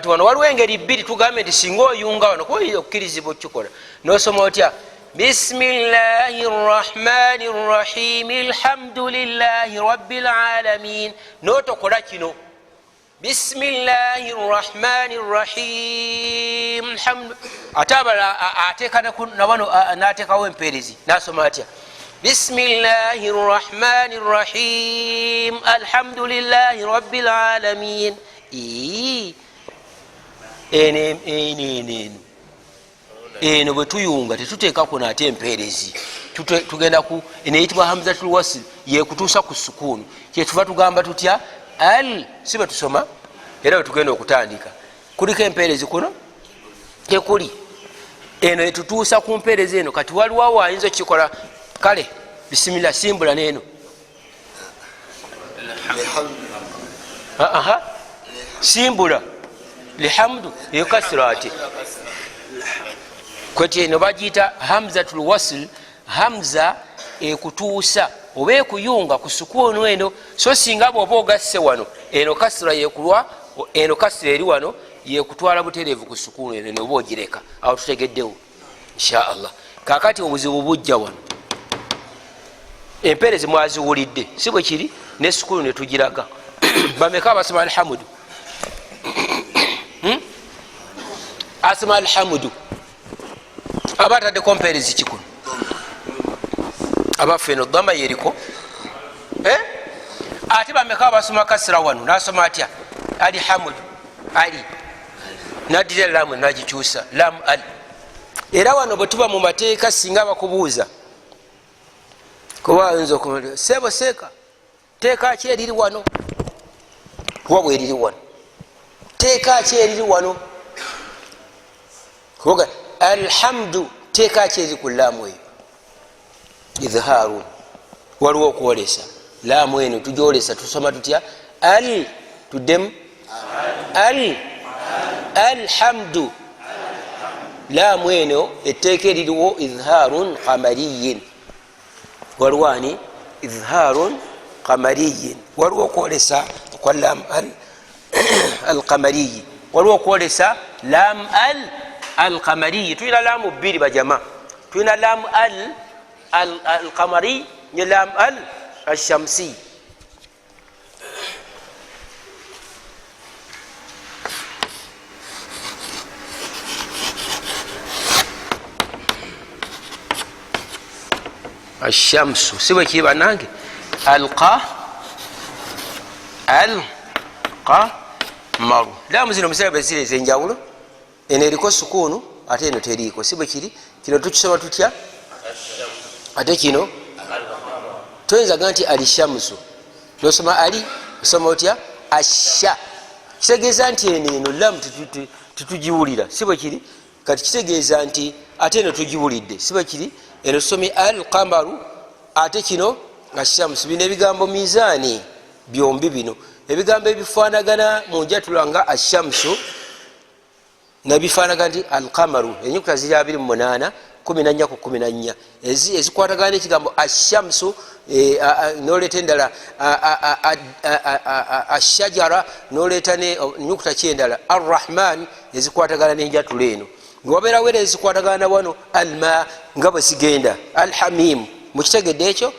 Kati wano waliwo engeri bbiri, tugambe nti singa oyunga wano kuba okkirizibwa okukikola, nosoma otya? Bisimillahi rrahmani rrahim, alhamdulillahi rabbil alamin. Notokola kino bisimillahi rrahmani rrahim, ate abala ateeka nawano nateekawo empeerezi, nasoma atya? Bisimillahi rrahmani rrahim, alhamdulillahi rabbil alamin. Eno eno eno bwe tuyunga tetuteeka kuno ate empeerezi, tugenda ku eno eyitibwa hamzatul wasl, yekutuusa ku sukuunu. Kyetuva tugamba tutya? Al si bwe tusoma, era bwe tugenda okutandika kuliko empeerezi kuno tekuli, eno etutuusa ku mpeerezi eno. Kati waliwo awo ayinza okukikola. Kale bisimillah, simbula neeno. Aha, simbula lihamdu ekasira ate kweti eno bagiyita hamzatul wasl, hamza ekutuusa oba ekuyunga ku sukuunu eno. So singa bwoba ogasse wano, eno kasira yekulwa, eno kasira eri wano yekutwala butereevu ku sukuunu eno, noba ogireka awo. Tutegeddewo inshaallah. Kakati obuzibu bujja wano, empeerezi mwaziwulidde, si bwe kiri? Ne sukuunu netugiraga. Bameka abasoma alhamudu? Asoma alhamudu aba ataddeko mpeerezi kikuno? Abaffe eno dama yeriko. Ate bameka abasoma kasira wano? Nasoma atya? Alhamudu ali nadira lamu nagikyusa lam al. Era wano bwe tuba mu mateeka, singa bakubuuza, kuba ayinza oku sebo seeka teeka ki eriri wano, kuba bweriri wano, teeka ki eriri wano? Kuba alhamdu, teeka ki eriri ku laamu eyo? Idhaarun, waliwo okwolesa laamu eno, tugyolesa. Tusoma tutya? Al tuddemu al alhamdu. Laamu eno etteeka eririwo idhaarun kamariyin, waliwo ani? Idhaarun kamariyin, waliwo okwolesa kwa lam al alkamariyi, waliwo okwolesa lam al alkamariyi. Tulina laamu bbiri bajama, tulina lam al alkamari ne lam al ashamsi. Ashamsu si bwe kiri banange? Alqa alqamaru, laamu zino musira bwe ziri ezenjawulo, eno eriko sukuunu ate eno teriiko, si bwe kiri? Kino tukisoma tutya? Ate kino toyinzaga nti alishamusu, nosoma ali, osoma otya? Asha. Kitegeeza nti eno eno lamu tetugiwulira, si bwe kiri? Kati kitegeeza nti ate eno tugiwulidde, si bwe kiri? Eno tusomye alqamaru, ate kino ashamusu. Bino ebigambo mizaani byombi, bino ebigambo ebifaanagana mu njatula nga ashamsu nabifaanagana nti alqamaru, enyukuta ziri 28, 14 ku 14 ezikwatagana nekigambo ashamsu, noleeta endala ashajara, noleeta nyukuta ki endala? Arrahman, ezikwatagana nenjatula eno, nga wabeerawo era ezikwatagana wano alma nga bwe zigenda alhamim. Mukitegedde ekyo?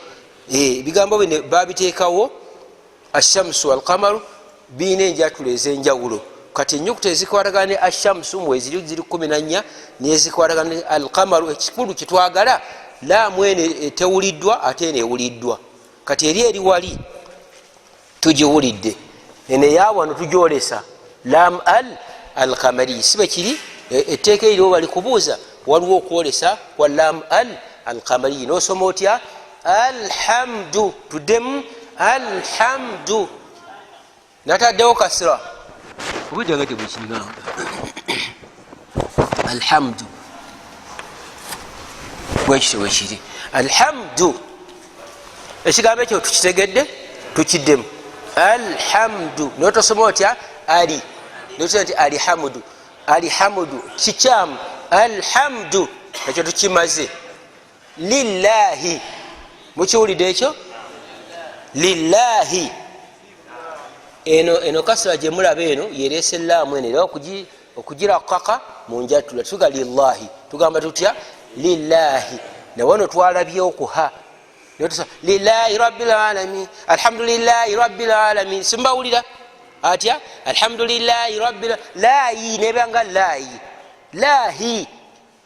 Ebigambo bino babiteekawo ashamsu alqamaru, biina enjatula ezenjawulo. Kati enyukuta ezikwatagana ne ashamsu mweziri ziri 14, nezikwatagana ne alqamaru. Ekikulu kyetwagala, laamu eno etewuliddwa ate eno ewuliddwa. Kati eri eri wali tugiwulidde, eno eyawano tugyolesa lam al alkamari, si bwe kiri? Etteeka eririwo balikubuuza, waliwo okwolesa kwa lam al alkamari. Nosoma otya? Alhamdu. Tuddemu alhamdu, nataddewo kasira obudde nga tebukiŋamba. Alhamdu bwekityo bwekiri. Alhamdu, ekigambo ekyo tukitegedde? Tukiddemu alhamdu. Notosoma otya? Ali notya nti alihamudu? Alihamudu kikyamu. Alhamdu ekyo tukimaze. Lillahi, mukiwulidde ekyo? Lillahi. Eno kasra gyemulaba eno yerese laamu eno, era okugirakaka mu njatula tuga lillahi, tugamba tutya? Lillahi. Nawano twalabye okuha lillahi rabbil alamin, alhamdulillahi rabbil alamin. Simbawulira atya? Alhamdulillahi rabbil layi, nebanga layi lahi.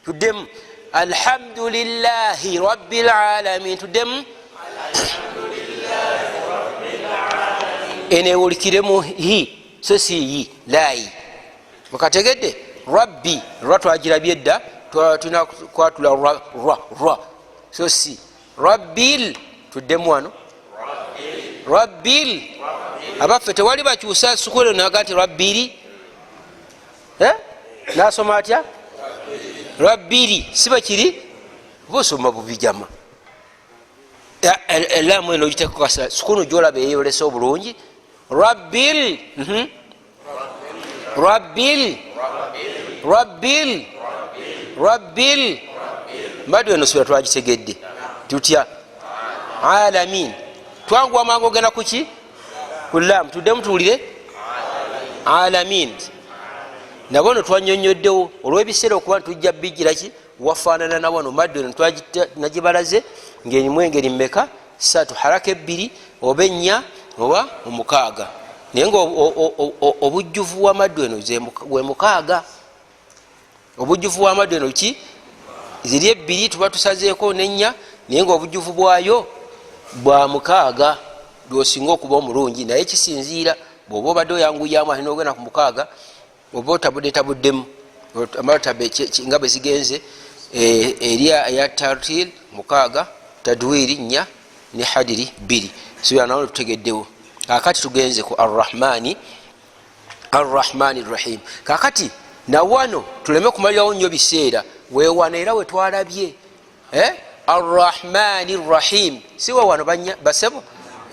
Tuddemu alhamdulillahi rabbil alamin, tuddemu eno ewulikiremu hi so si yi layi. Mukategedde? Rabbi ra twagirabye dda, tulina kwatula ra ra ra so si rabbil. Tuddemu wano rabbil. Abaffe tewali bakyusa sukulu naga nti rabbiri, nasoma atya? Rabbiri siba kiri busoma bubijama. Elamu eno ogitekakasa sukulu gyolaba eyolesa obulungi rabbil. Rabbil rabbil rabbil. Mbadde eno sura twagitegedde tutya? Alamin. Twanguwa mangu ogenda kuki? Kulamu. Tuddemu tuwulire alamin. Nabono twanyonyoddewo olw'ebiseera okuba ntujja bijiraki wafaanana nawano maddu eno nagibalaze ngaerimu engeri mmeka? 3 haraka 2 oba 4 oba 6, naye nga obujjuvu wa maddu eno we 6. Obujjuvu wa maddu eno ki? Ziri 2 tuba tusazeeko n'ennya, naye nga obujjuvu bwayo bwa 6 lwosinga okuba omulungi. Naye kisinziira bw'oba obadde oyanguyamu ate n'ogenda ku 6, oba otabudde tabuddemu nga bwe zigenze eri eya tartil 6, tadwiri 4 ne hadiri 2. Sibanawo tutegeddewo. Kakati tugenze ku arrahmani arrahmani rrahim. Kakati nawano tuleme kumalirawo nnyo biseera, weewano era wetwalabye arrahmani rrahim, si wewano basebo.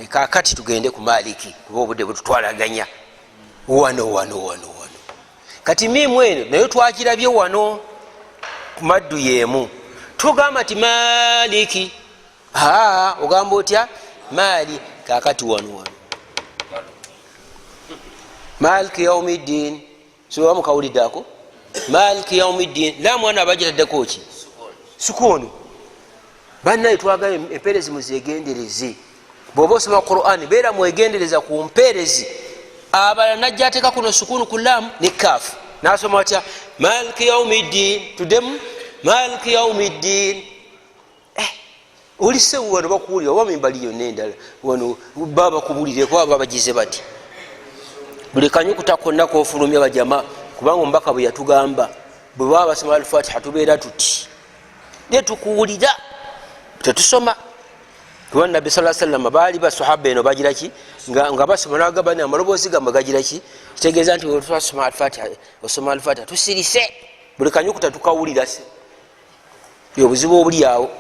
Kakati tugende ku maliki kuba obudde bututwalaganya. Wano wano wano wano kati miimu eno naye twakirabye wano maddu yemu, tugamba nti maliki. Ogamba otya mali? Kakati wano wano maliki yaumiddin, siwa mukawuliddako maliki yaumiddin. La mwana abagitaddeko ki? Sukuunu. Bannaye twagala empeerezi muzegendereze. Bw'oba osoma Quran beera mwegendereza ku mpeerezi. Abalala najja ateeka kuno sukuunu ku laamu ne kaafu, nasoma atya? Maliki yaumiddin. Tuddemu maliki yaumiddin. Olise wano bakuwulira oba mimbali yonna endala wano baba bakubulire kuba babagize bati buli kanyukuta konna kofulumya bajama, kubanga omubaka bwe yatugamba bwe baba basoma alfatiha tubeera tuti ne tukuwulira tetusoma. Kuba nabbi sallallahu alaihi wasallam baali basahaba eno bagiraki nga basoma nagamba ni amaloboozi gammwe gagiraki, kitegeeza nti twasoma alfatiha, osoma alfatiha tusirise buli kanyukuta tukawulira. Se obuzibu obuli awo,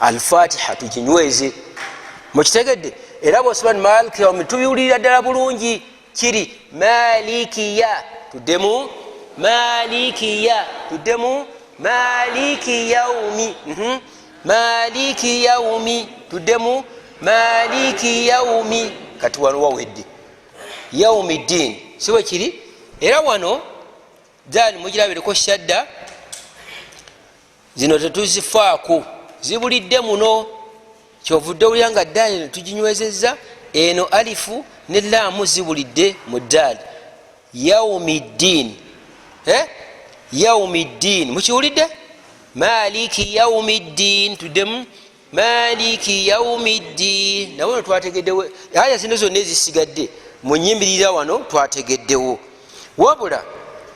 alfatiha tuginyweze. Mukitegedde? Era bwosoma maliki yaumi tubiwulirira ddala bulungi kiri malikiya. Tuddemu malikiya, tuddemu maliki yaumi, maliki yaumi, tuddemu maliki yaumi. Kati wano wawedde yaumi ddin, si bwe kiri? Era wano dal mugirabireko shadda zino tetuzifaako, zibulidde muno. Kyovudde owulira nga ddaali eno tuginywezezza, eno alifu ne laamu zibulidde mu ddaali. Yaumi ddin, yaumi ddin, mukiwulidde? Maliki yaumi ddin, tuddemu maliki yaumi ddin. Nawe no twategeddewo aya zino zonna ezisigadde munyimbirira wano twategeddewo. Wabula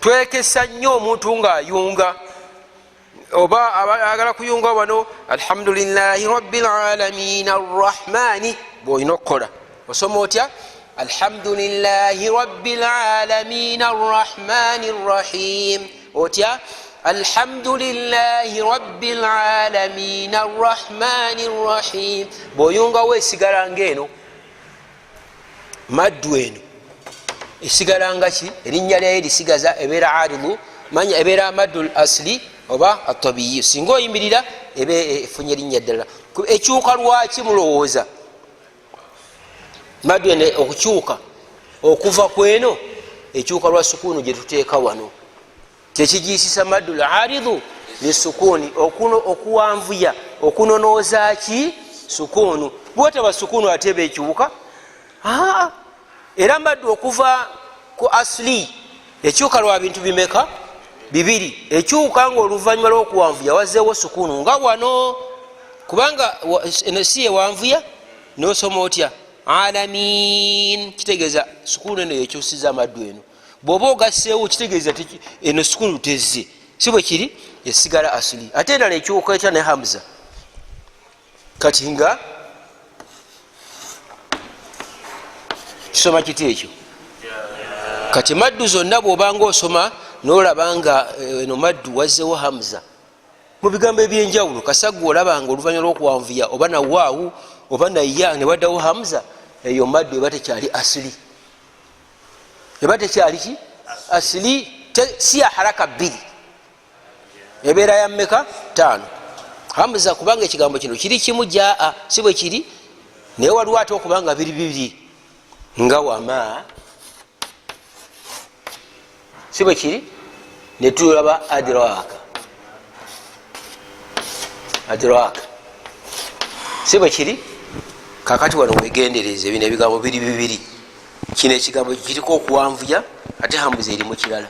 twekesa nnyo omuntu ng'ayunga oba ayagala kuyunga wano alhamdulillahi rabbil alamin arrahmani, bwolina okukola osoma otya? Alhamdulillahi rabbil alamin arrahmani rrahim. Otya? Alhamdulillahi rabbil alamin arrahmani rrahim. Bw'oyungawo esigala ng'eno maddu eno esigala nga ki? Erinnya lyayo lisigaza ebeera aridu, manya ebeera maddu asli oba atabiyi. Singa oyimirira ebe efunye erinnya ddala. Ekyuka lwaki mulowooza maddu eno okukyuka? Okuva kweno ekyuka lwa sukuunu gye tuteeka wano, kyekigiyisisa maddu laridhu lisukuni, okuwanvuya okunonooza ki sukuunu. Bwetaba sukuunu ate eba ekyuka. Era maddu okuva ku asli ekyuka lwa bintu bimeka? Bibiri. Ekyuka nga oluvanyuma lwokuwanvuya wazeewo sukuunu, nga wano, kubanga eno si yewanvuya, nosoma otya? Alamin. Kitegeeza sukuunu eno yekyusiza amaddu eno. Bwoba ogaseewo kitegeeza eno sukuunu tezze, si bwe kiri? Esigala asuli. Ate endala ekyuka etya? Ne hamza. Kati nga kisoma kiti ekyo? Kati maddu zonna bwobanga osoma nolaba nga eno maddu wazzewo hamza mu bigambo ebyenjawulo, kasaggu olabanga oluvanyuma lwokuwanvuya oba nawaawu oba naya newaddawo hamza, eyo maddu eba tekyali asuli, eba tekyali ki asuli, si ya haraka bbiri, ebeera ya mmeka? Taano hamza, kubanga ekigambo kino kiri kimu jaa, si bwe kiri? Naye waliwo ate okubanga biri bibiri, nga wama, si bwe kiri? Netulaba adraka, adraka, si bwe kiri? Kakati wano wegendereza, ebino ebigambo biri bibiri, kino ekigambo kiriko okuwanvuya ate hamza eri mu kirala.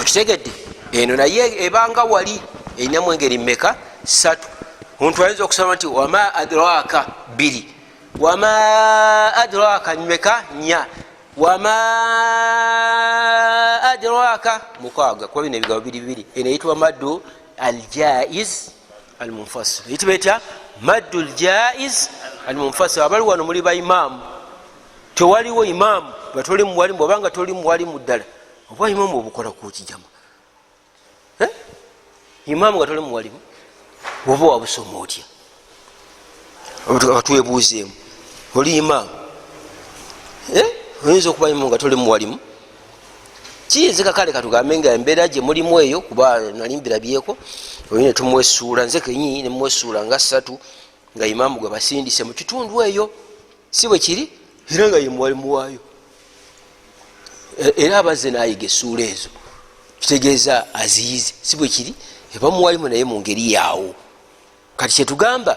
Okitegedde? Eno naye ebanga wali erinamu engeri mmeka? Satu. Omuntu ayinza okusoma nti wama adraka bbiri, wama adraka mmeka? Nya, wama adraka mukaaga, kuba bino ebigambo biri bibiri. Eno eyitibwa maddu aljaiz almunfasil. Eyitibwa etya? Maddu ljaiz almunfasil. Abali wano muli baimaamu, tewaliwo imaamu nga toli muwalimu, obanga toli muwalimu ddala, oba imaamu obukola kukijama imaamu nga toli muwalimu, oba wabusoma otya? Twebuuzeemu, oli imaamu, oyinza okuba imaamu nga toli muwalimu? Kiyinzika. Kale katugambe nga embeera gye mulimu eyo, kuba nali mbirabyeko oyo netumwesuula, nze kenyini nemwesuula nga ssatu, nga imaamu gwe basindise mu kitundu eyo, si bwe kiri? Era nga ye muwalimu waayo, era abazze nayiga essuula ezo, kitegeeza aziyize, si bwe kiri? Eba muwalimu naye mu ngeri yaawo. Kati kyetugamba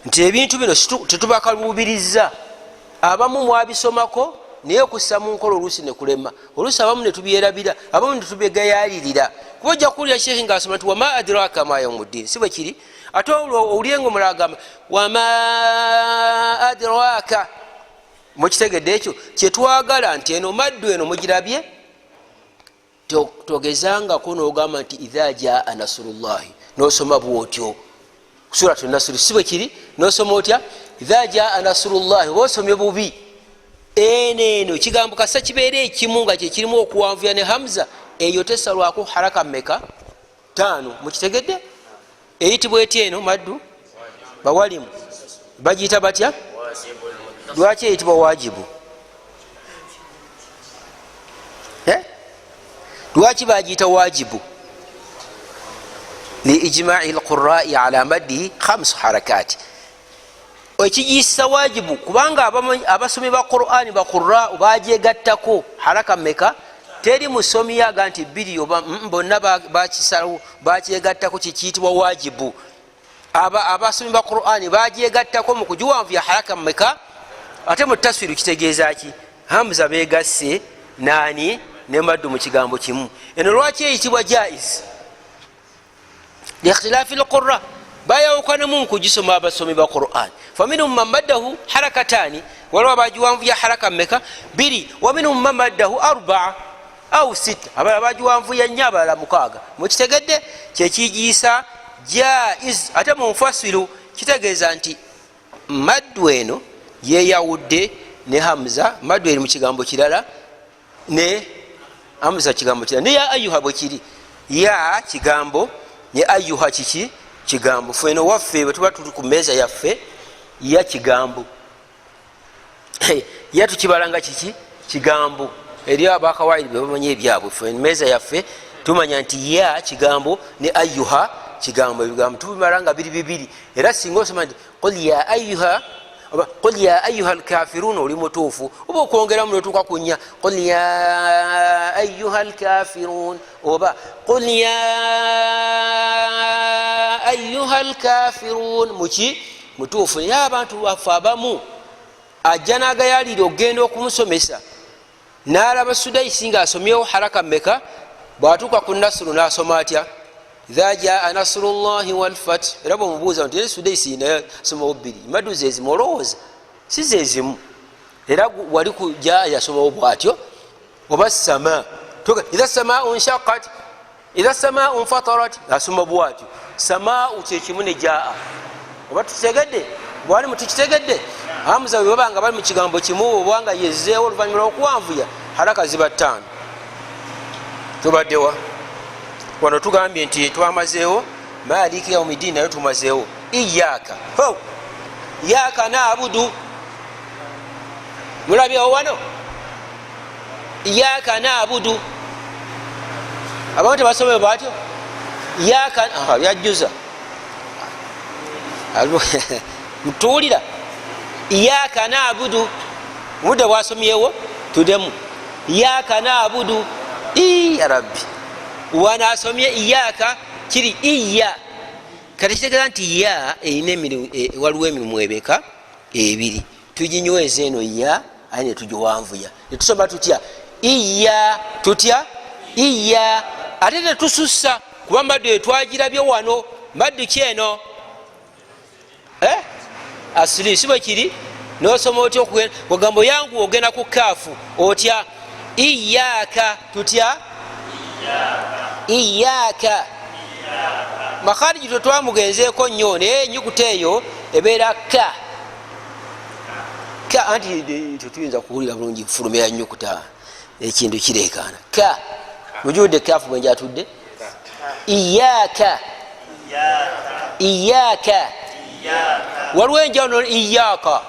nti ebintu bino tetubakaluubiriza, abamu mwabisomako, naye okussa mu nkola oluusi nekulema, oluusi abamu netubyerabira, abamu netubyegayalirira, kuba ojja kuwulira sheekhi ngaasoma nti wama adraka ma yaumuddin, si bwe kiri? Ate owulire nga omulala agamba wama adraka. Mukitegedde ekyo kyetwagala nti eno maddu eno mugirabye? Togezangako nogamba nti idha jaa nasrullahi, nosoma bwotyo suratu nasuri, si bwe kiri? Nosoma otya idha jaa nasrullahi? Oba osomye bubi. Eno eno kigambo kasa kibeera ekimu nga kyekirimu okuwanvuya ne hamza, eyo tesalwako haraka meka? Taano. Mukitegedde? Eyitibwa etya eno maddu? Bawalimu bagiyita batya? Lwaki eyitibwa wajibu? Lwaki bagiyita wajibu? Liijmai lqurai ala maddihi 5 harakati. Ekigiyisa wajibu kubanga abasomi ba Qurani, baqurau, bagyegattako haraka meka? Teri musomi yaga nti bbiri oba bonna bakisalawo, bakyegattako, kikiyitibwa wajibu. Abasomi ba Qurani bagyegattako mu kugiwanvuya haraka meka? Ate mu taswiru kitegeeza ki? Hamza begasse nani ne maddu mu kigambo kimu. Eno lwaki eyitibwa jaiz? Liikhtilafi lqura, bayawukanamu mukugisoma abasomi ba Quran. Faminhum man maddahu harakatani, waliwo abagiwanvuya haraka meka? Biri. Waminhum man maddahu arbaa au sita, abalala bagiwanvuya nnyo, abalala mukaaga. Mukitegedde? Kyekigiyisa jaiz. Ate munfasiru kitegeeza nti maddu eno yeyawudde ne hamza, maddu eri mu kigambo kirala ne hamza kigambo kirala, ne ya ayuha bwe kiri, ya kigambo ne ayuha kiki? Kigambo. Feno waffe bwe tuba tuli ku meeza yaffe, ya kigambo, ya tukibala nga kiki? Kigambo. Eri abakawairi bebamanyi ebyabwe, fe meeza yaffe tumanya nti ya kigambo ne ayuha kigambo, ebigambo tubimala nga biri bibiri. Era singa osoma nti qul ya ayuha Oba qul ya ayuha lkafirun, oli mutuufu. Oba okwongeramu notuuka ku nnya, qul ya ayuha lkafirun, oba qul ya ayuha lkafirun, muki mutuufu. Naye abantu baffe abamu ajja n'agayalira okugenda okumusomesa, n'alaba Sudaisi ngaasomyewo haraka meka, bwatuuka ku Nasuru n'asoma atya? Idha jaa nasrullahi walfat. Era bwemubuuza nti Sudaisi naye asomawo bbiri, madu zezimu, olowooza si zezimu? Era wali ku jaa yasomawo bwatyo, oba sama idha samau nshaqat, idha samau nfatarat, asoma bwatyo. Samau kyekimu ne jaa. Oba tukitegedde? Bwali mutukitegedde? Hamuza bwe baba nga bali mu kigambo kimu, obanga yezeewo oluvanyuma lwokuwanvuya, haraka ziba ttaano. Tubaddewa wano? Tugambye nti twamazeewo maliki yaumidini, nayo tumazeewo iyaka ho yaka nabudu. Mulabyewo wano iyaka nabudu, abamu tebasome batyo yaka yajjuza tuwulira iyaka nabudu. Mudde bwasomyewo tudemu iyaka nabudu. Ya rabbi, wano asomye iyaka kiri iya. Kati kitegeeza nti ya erina emirimu, waliwo emirimu ebeka ebiri. Tuginyweza eno ya, aye netugiwanvuya, netusoma tutya? Iya tutya iya, ate tetusussa kuba maddu twagirabye wano. Maddu ki eno? Asiri si bwe kiri? Nosoma otya? Ogamba oyangu ogenda ku kaafu otya? Iyaka tutya iyaka. Makhariji tetwamugenzeeko nnyo, naye enyukuta eyo ebeera ka ka, anti tetuyinza kuwulira bulungi fulumira nyukuta, ekintu kireekaana ka. Mujuwudde kaafu bwenjatudde iyaka iyaka. Waliwo enjawulo iyaka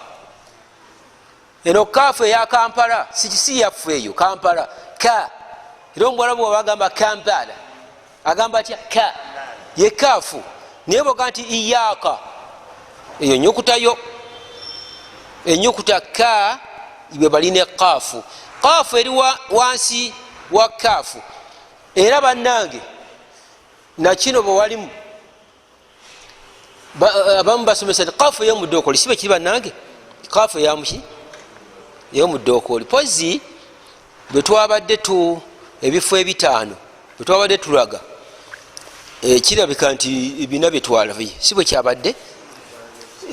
eno kaafu eya Kampala, si yaffe eyo Kampala ka. Era omuwala bwabagamba Kampala agamba atya? Ka ye kaafu. Naye bwoga nti iyaka, eyo nyukutayo enyukuta ka bwe balina kaafu. Kaafu eri wansi wa kaafu. Era bannange, nakino bwewalimu abamu basomesa nti kaafu eyomudokoli, si bwekiri bannange? Kaafu eyamuki? Eyomudokoli. Pozi bwe twabadde tu ebifo ebitaano bwe twabadde tulaga, kirabika nti bina byetwalabye, si bwe kyabadde?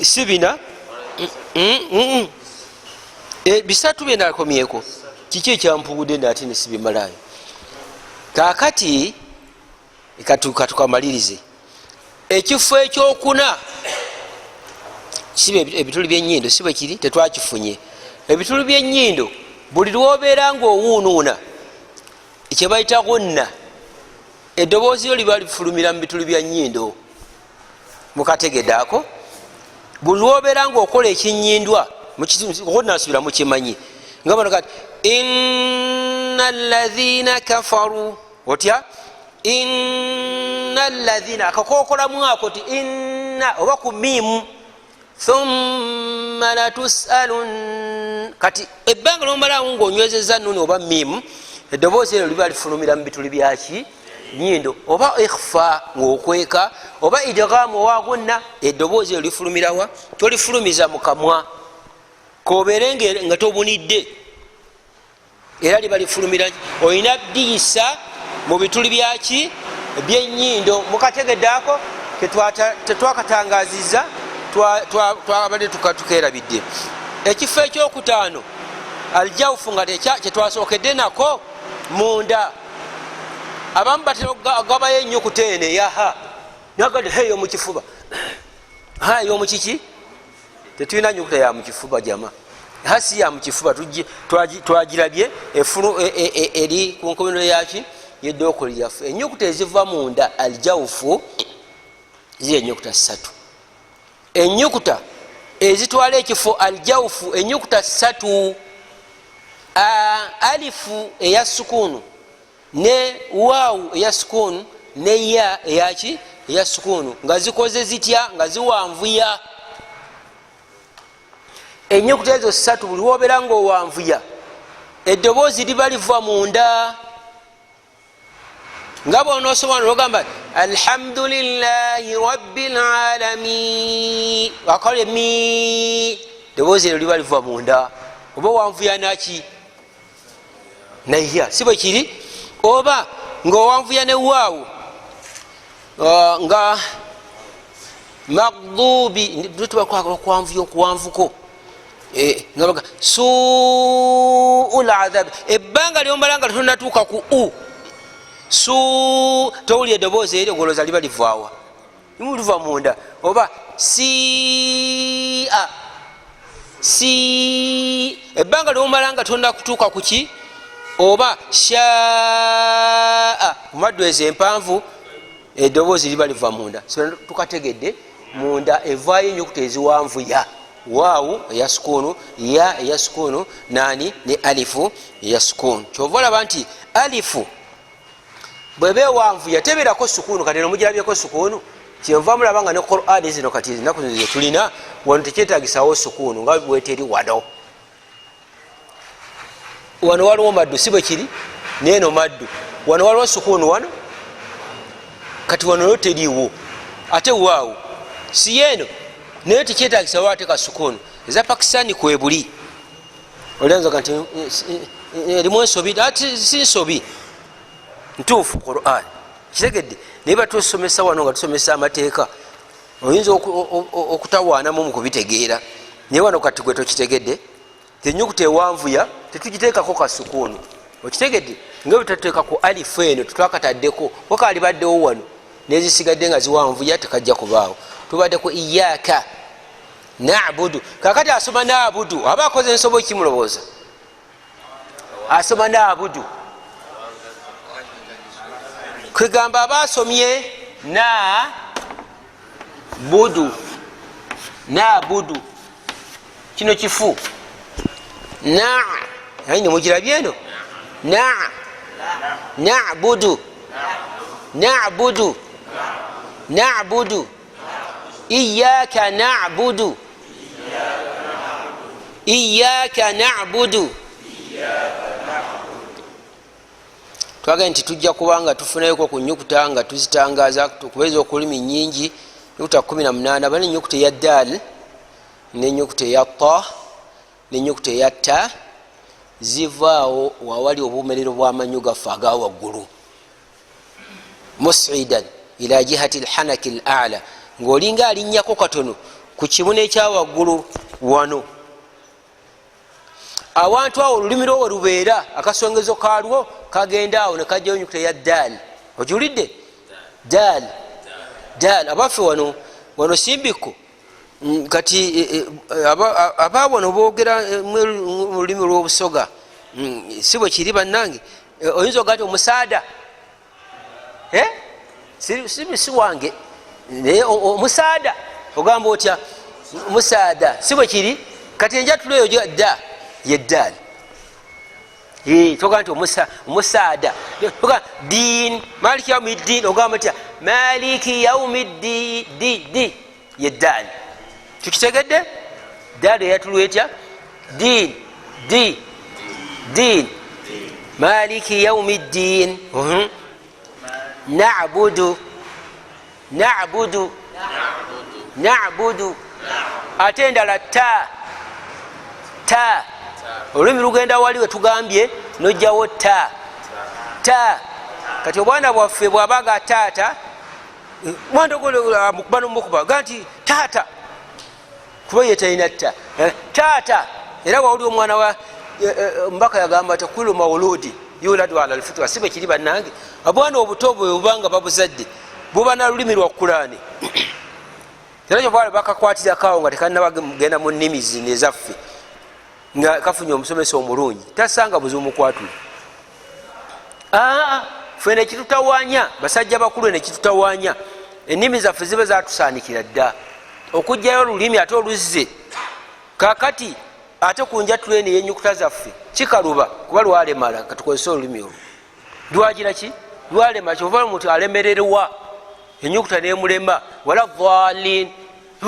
Si bina, bisatu byenakomyeko. Kiki ekyampugudde nate nesibimalayo? Kakati katukamalirize ekifo ekyokuna. Si ebituli byenyindo, si bwe kiri? Tetwakifunye ebituli byenyindo. Buli lwobeera nga owuunuuna kyebayita gunna, eddoboozi lyo liba lifulumira mu bituli bya nyindo. Mukategedde ako? Buli lwobeera nga okola ekinyindwa, gunna, nsubira mukimanyi, nga bano kati inna ladhina kafaru, otya inna ladhina, akakokolamu ako ti inna oba ku miimu, thumma latusalun. Kati ebbanga lomalawo ngaonywezeza nuni oba miimu, eddoboozi eryo liba lifulumira mu bituli byaki? Nyindo. Oba ikhfa ngaokweka, oba idgamu owagunna, eddoboozi eryo lifulumirawa? Tolifulumiza mu kamwa, kobeere nga tobunidde, era liba lifulumira. Olina diyisa mu bituli byaki? Byenyindo. Mukategeddeako? Tetwakatangaziza, twabadde tukerabidde ekifo ekyokutaano, aljawufu, nga kyetwasookedde nako munda. Abamu batera okugabayo enyukuta eno eyaha nagade he eyomukifuba, ha eyomukiki. Tetulina nyukuta ya mukifuba jama, ha si ya mukifuba. Twagirabye eri ku nkomerero yaki? Yeddookoli lyaffe. Enyukuta eziva munda, aljawufu, ziri enyukuta ssatu. Enyukuta ezitwala ekifo aljawufu, enyukuta ssatu: alifu eya sukuunu, ne waawu eya sukuunu, ne ya eyaki? Eya sukuunu. Nga zikoze zitya? Nga ziwanvuya. Ennyukuta ezo ssatu buli wobeera nga owanvuya, eddoboozi liba liva munda, nga bwonosoma nogamba alhamdulillahi rabbil alamin, akole mi, eddoboozi eryo liba liva munda. Oba owanvuya naki? Naya, si bwe kiri? Oba ngaowanvuya newaawo nga magdubi, tuba okwanvuya okuwanvuko nga suu ladhabi, ebbanga lyomala nga tonatuuka ku u su, towulira eddoboozi eryo, goloza liba livaawa? Liva munda. Oba sia si, ebbanga lyomala nga tonakutuuka kuki, oba shaa mumaddu ezo empanvu, eddoboozi liba liva munda. Tukategedde munda evaayo enyukuta eziwanvuya: waawu eya sukuunu, ya eya sukuunu, nani ne alifu eya sukuunu. Kyova olaba nti alifu bweba ewanvuya tebeerako sukuunu. Kati eno mugirabyeko sukuunu? Kyenva mulaba nga ne Qurani zino kati enaku zino zetulina wano tekyetagisawo sukuunu nga bweteri wano. Wano waliwo maddu, si bwe kiri? Neeno maddu. Wano waliwo sukuunu wano, kati wano yo teriiwo. Ate waawo si yeeno, naye tekyetagisawo ate kasukuunu. Eza Pakistani kwebuli olyanzaga nti erimu ensobi, ati si nsobi, ntuufu Quran, kitegedde? Naye batusomesa wano nga tusomesa amateeka, oyinza okutawaanamu mu kubitegeera. Naye wano kati gwe tokitegedde, enyukuta ewanvuya tetugiteekako kasukuunu, okitegedde? Nga bwetatuteeka ku alifu eno, tetwakataddeko, wakalibaddewo wano nezisigadde nga ziwanvuya tekajja kubaawo. Tubadde ku iyaka nabudu. Kakati asoma nabudu aba akoze ensobo kimulowooza asoma nabudu, kwegamba aba asomye na budu, nabudu kino kifu na ayi nemugirabye eno na nabudu, nabudu, nabudu, iyaka nabudu, iyaka nabudu. Twagambye nti tujja kubanga tufunayoko ku nyukuta nga tuzitangaza, kubeeza okulimi nyingi, nyukuta 18. Bana enyukuta eya dal nenyukuta eya ta nenyukuta eya ta zivaawo wawali obumerero bwamanyo gaffe aga waggulu, musidan ila jihati lhanaki l ala, ngaolinga alinnyako katono ku kimu nekyawaggulu wano. Awantu awo olulimi lwo werubeera, akasongezo kalwo kagenda awo nekajjayo nyukuta eya dal. Ogiwulidde? Dal, dal. Abaffe wano, wano simbikko. Kati aba wano boogera mu lulimi lw'Obusoga, si bwe kiri bannange? Oyinza ogaa nti omusaada si wange, naye omusaada ogamba otya? Musaada, si bwe kiri? Kati enjatulo eyo da ye ddaali, togaa nti omusaada din maliki yaumi ddin, ogamba otya? Maliki yaumi ddi, di di ye ddaali. Tukitegedde? Ddaali eyatulwa etya? Din, di, din, maliki yaumi ddin. Nabudu, nabudu, nabudu. Ate endala ta, ta, olulimi lugenda wali wetugambye nojjawo ta, ta. Kati obwana bwaffe bwabaga taata mukuba nomukuba ga nti taata, kuba ye talina ta, taata. Era wawuli omwana wa mbaka yagamba ti kulu mauludi yuladu ala lfitra, si bwe kiri bannange? Obwana obuto bwe bubanga babuzadde buba na lulimi lwa Kurani, era kyova bakakwatirakawo nga tekanabagenda mu nnimi zino ezaffe, nga kafunye omusomesa omulungi, tasanga buzibu mukwatula. Aa, fe nekitutawanya, basajja bakulu, nekitutawanya ennimi zaffe ziba zatusaanikira dda okugjayo olulimi ate oluzze kakati ate ku njatula eno eyenyukuta zaffe kikaluba, kuba lwalemala. Katukozese olulimi olwo lwagira ki? Lwalemala. Kyova omuntu alemererwa enyukuta nemulema, wala dhalin,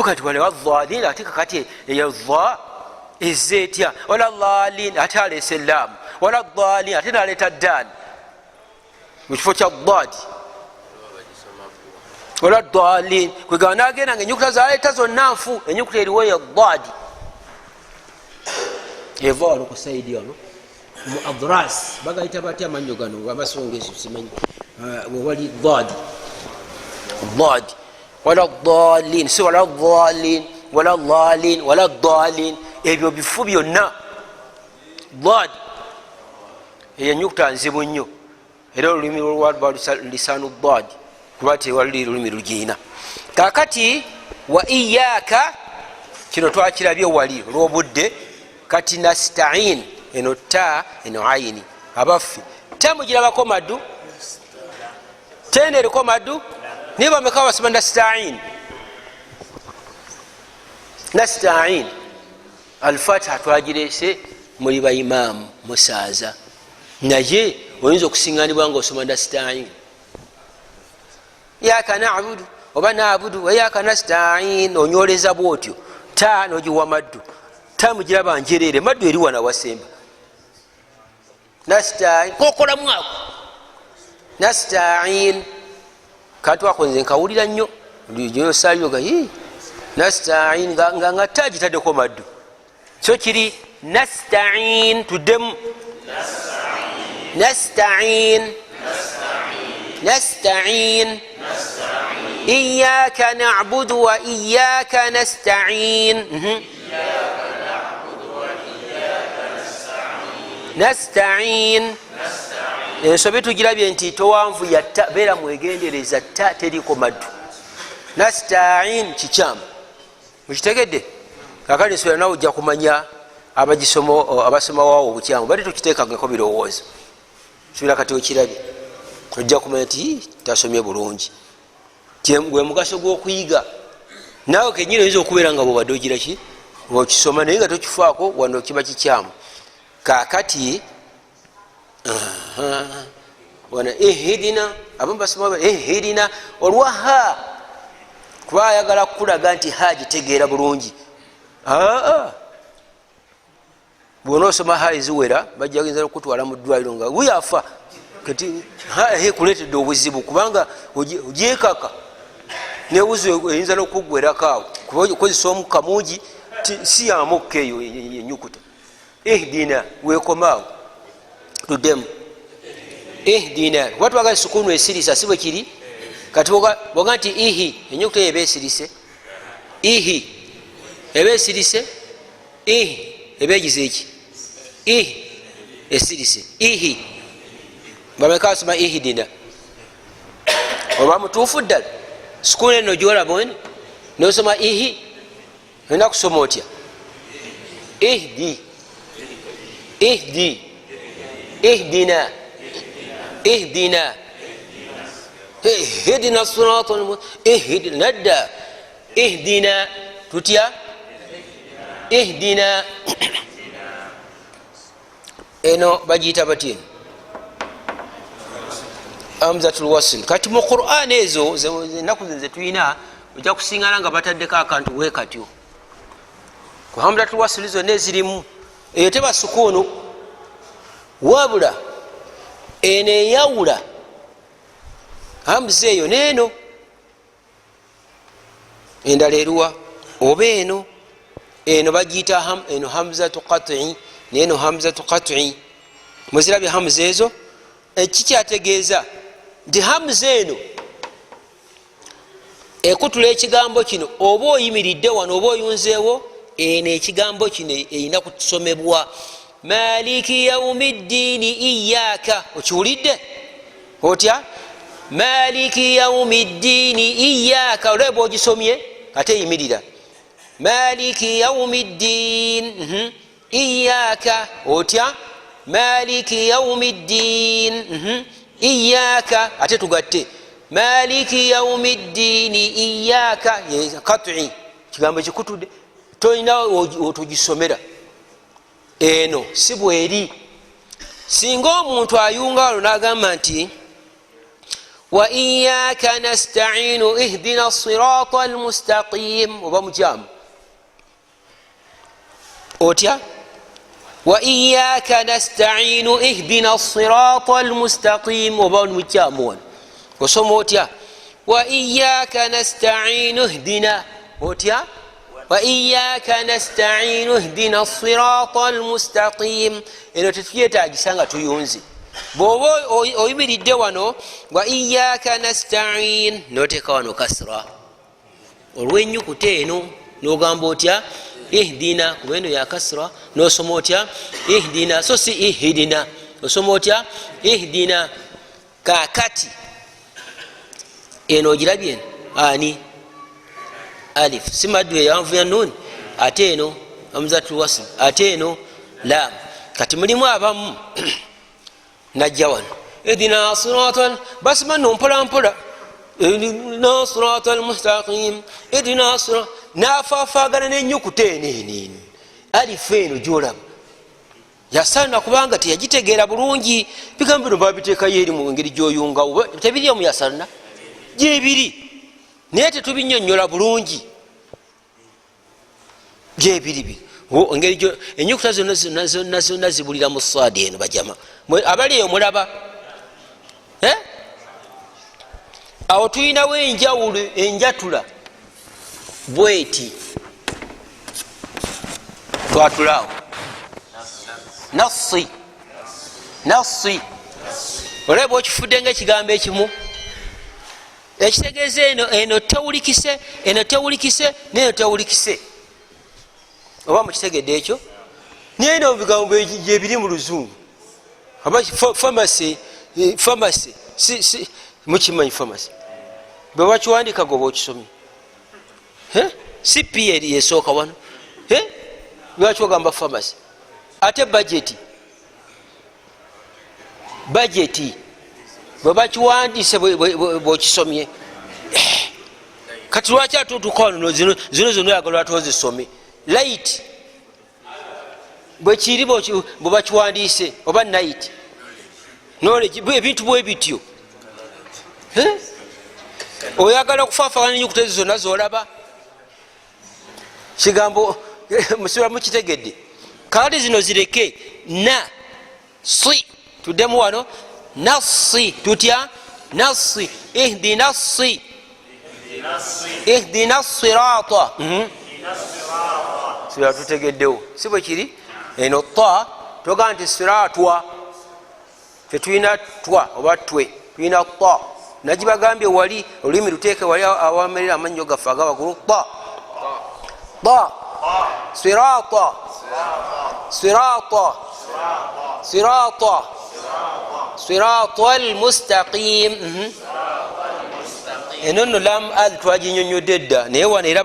kati wala dhalin, ate kakati eyo dha. Ezze etya? Wala lalin, ate aleese laamu. Wala dalin, ate naleeta dal mu kifo kya dadi. Wala dalin, kwegamba nagenda nga enyukuta zaleeta zonna nfu. Enyukuta eriwo ya dadi, eva wano ku saidi wano mu adras, bagayita batya amannyo gano amasongezo? Simanyi wewali dadi. Dadi, wala dalin, si wala dalin, wala lalin, wala dalin, ebyo bifu byonna. Dadi eyo enyukuta nzibu nnyo, era olulimi lwalwa lisanu dadi, kuba tewali lulimi lugiina. Kakati wa iyaka, kino twakirabye wali olwobudde. Kati nastain, eno ta, eno aini. Abaffe, ta mugirabako maddu? Tene eriko maddu? Naye bameka basoma nastain? Nastain, alfatiha twagirese, muli baimaamu musaaza, naye oyinza okusiŋanibwa nga osoma nastain, yaka nabudu oba nabudu wayaka nastain, onyoleza bwotyo ta nogiwa maddu. Ta mugiraba njerere, maddu eri wana wasemba. Nastain, kokolamu ako nastain, kantu ako nze nkawulira nnyo yosayoga nastain, nga ta gitaddeko maddu, so kiri nastain. Tuddemu nastain, nastain, iyaka nabudu wa iyaka nastain. Nastain, ensobi tugirabye nti towanvu yatta, beera mwegendereza, ta teriko maddu. Nastain kikyamu, mukitegedde? Kakati nsubira nawe ojja kumanya abasoma waawo obukyamu bali tukitekangako birowoozo. Subira kati okirabye, ojja kumanya nti tasomye bulungi. Gwe mugaso gw'okuyiga. Naawe kenyini oyinza okubeera nga bwobadde ogiraki okisoma, naye nga tokifaako, wano kiba kikyamu. Kakati wana ihidina, abamu basoma ihidina olwa ha, kuba ayagala kukulaga nti ha gitegeera bulungi. Bwona osoma ha eziwera, bajja okutwala mu ddwaliro nga wuyafa. Kati kuleetedde obuzibu, kubanga ogyekaka newuzi eyinza nokugwerako awo, kuba okozesa omukka mungi, si yamukka eyo enyukuta. Ihdina, wekomaawo. Tuddemu ihdina, kuba twagala sukunu esirisa, si bwe kiri? Kati boga nti ihi, enyukuta eyo eba esirise, ihi eba esirise, ihi eba egize eki, ihi esirise, ihi. Bameka asoma ihdina? Oba mutuufu ddala sukunu eno gyolaba eno nosoma ihi, olina kusoma otya? Ihdi, ihdi, ihdina, ihdina, ihdina sirata, nadda ihdina. Tutya ihdina? Eno bagiyita batya eno? Hamzatul wasl. Kati mu Quran ezo enaku ze tulina, ojja kusingana nga bataddeko akantu we katyo ku hamzatul wasl zonna ezirimu. Eyo teba sukuunu, wabula eno eyawula hamza eyo neeno endala eruwa oba eno. Eno bagiyita eno hamzatu qati, neno hamzatu qati. Muzirabye hamza ezo? Ekikyategeeza nti hamza eno ekutula ekigambo kino, oba oyimiridde wano oba oyunzeewo, eno ekigambo kino erina kusomebwa maliki yaumi ddiini iyaka. Okiwulidde otya? Maliki yaumi ddiini iyaka. Olaba bwogisomye ate eyimirira maliki yaumi ddiin iyaka. Otya? Maliki yaumi ddiin iyaka. Ate tugatte maliki yaumi ddiini iyaka, kati kigambo kikutudde, tolina otugisomera. Eno si bweri. Singa omuntu ayunga wano nagamba nti wa iyaka nastainu ihdina sirata almustaqim, oba mukyamu. Otya? Wa iyaka nastainu ihdina sirata almustaqim. Oba mukyamu wano, osoma otya? Wa iyaka nastainu ihdina. Otya? Wa iyaka nastainu ihdina sirata almustaqim. Eno tetuyetagisa nga tuyunze. Bwoba oyimiridde wano, wa iyaka nastain, noteeka wano kasra olwenyukuta eno, nogamba otya? Ihdina, kuba eno ya kasra. Nosoma otya? Ihdina, so si ihdina. Osoma otya? Ihdina. Kakati eno ogirabye eno ani alif si maddu eyanvu ya nun, ate eno hamzatulwasl, ate eno lam. Kati mulimu abamu najja wano, ihdina sirata, basima nno mpola mpola, ihdina sirata almustaqim, ihdina sira, nafaafagana nenyukuta eno eno alifu eno gyolaba yasana, kubanga teyagitegeera bulungi. Bigambo bino babiteekayo eri mu ngeri gyoyungawo, tebiri omu yasana gyebiri, naye tetubinyonyola bulungi. Gyebiri engeri enyukuta zonna zonna zonna zonna zibulira mu saadi eno. Bajama abali eyo mulaba, eh? Awo tulinawo enjawulo, enjatula bweti. Twatulaawo nassi nassi, olaba bwokifudde nga ekigambo ekimu ekitegeeza eno eno tewulikise, eno tewulikise, neno tewulikise. Oba mukitegedde ekyo? Naye no bigambo gyebiri mu luzungu, aba pharmacy, pharmacy si mukimanyi? Pharmacy bwe bakiwandika, goba okisomye si p eri esooka wano, lwaki ogamba pharmacy? Ate budget, budget bwe bakiwandise, bwokisomye. Kati lwaki ate otuuka wano, zino zonna oyagala lwati ozisome? Light bwekiri bwe bakiwandiise, oba night, ebintu bwe bityo. Oyagala okufaafagana enyukuta ezo zonna zolaba kigambo musibira. Mukitegedde? Kakati zino zireke na si tuddemu wano nassi. Tutya nassi? Ihdina ssi, ihdina sirata. Sira tutegeddewo, si bwe kiri? Eno ta togamba nti siratwa, tetulina twa oba twe, tulina ta. Nagibagambye wali, olulimi luteeke wali awamerera amannyo gaffe agawagulu. Ta, ta, sirata, sirata, sirata, sirata almustaqim. Eno nno lam al twaginyonyodde dda, naye wano era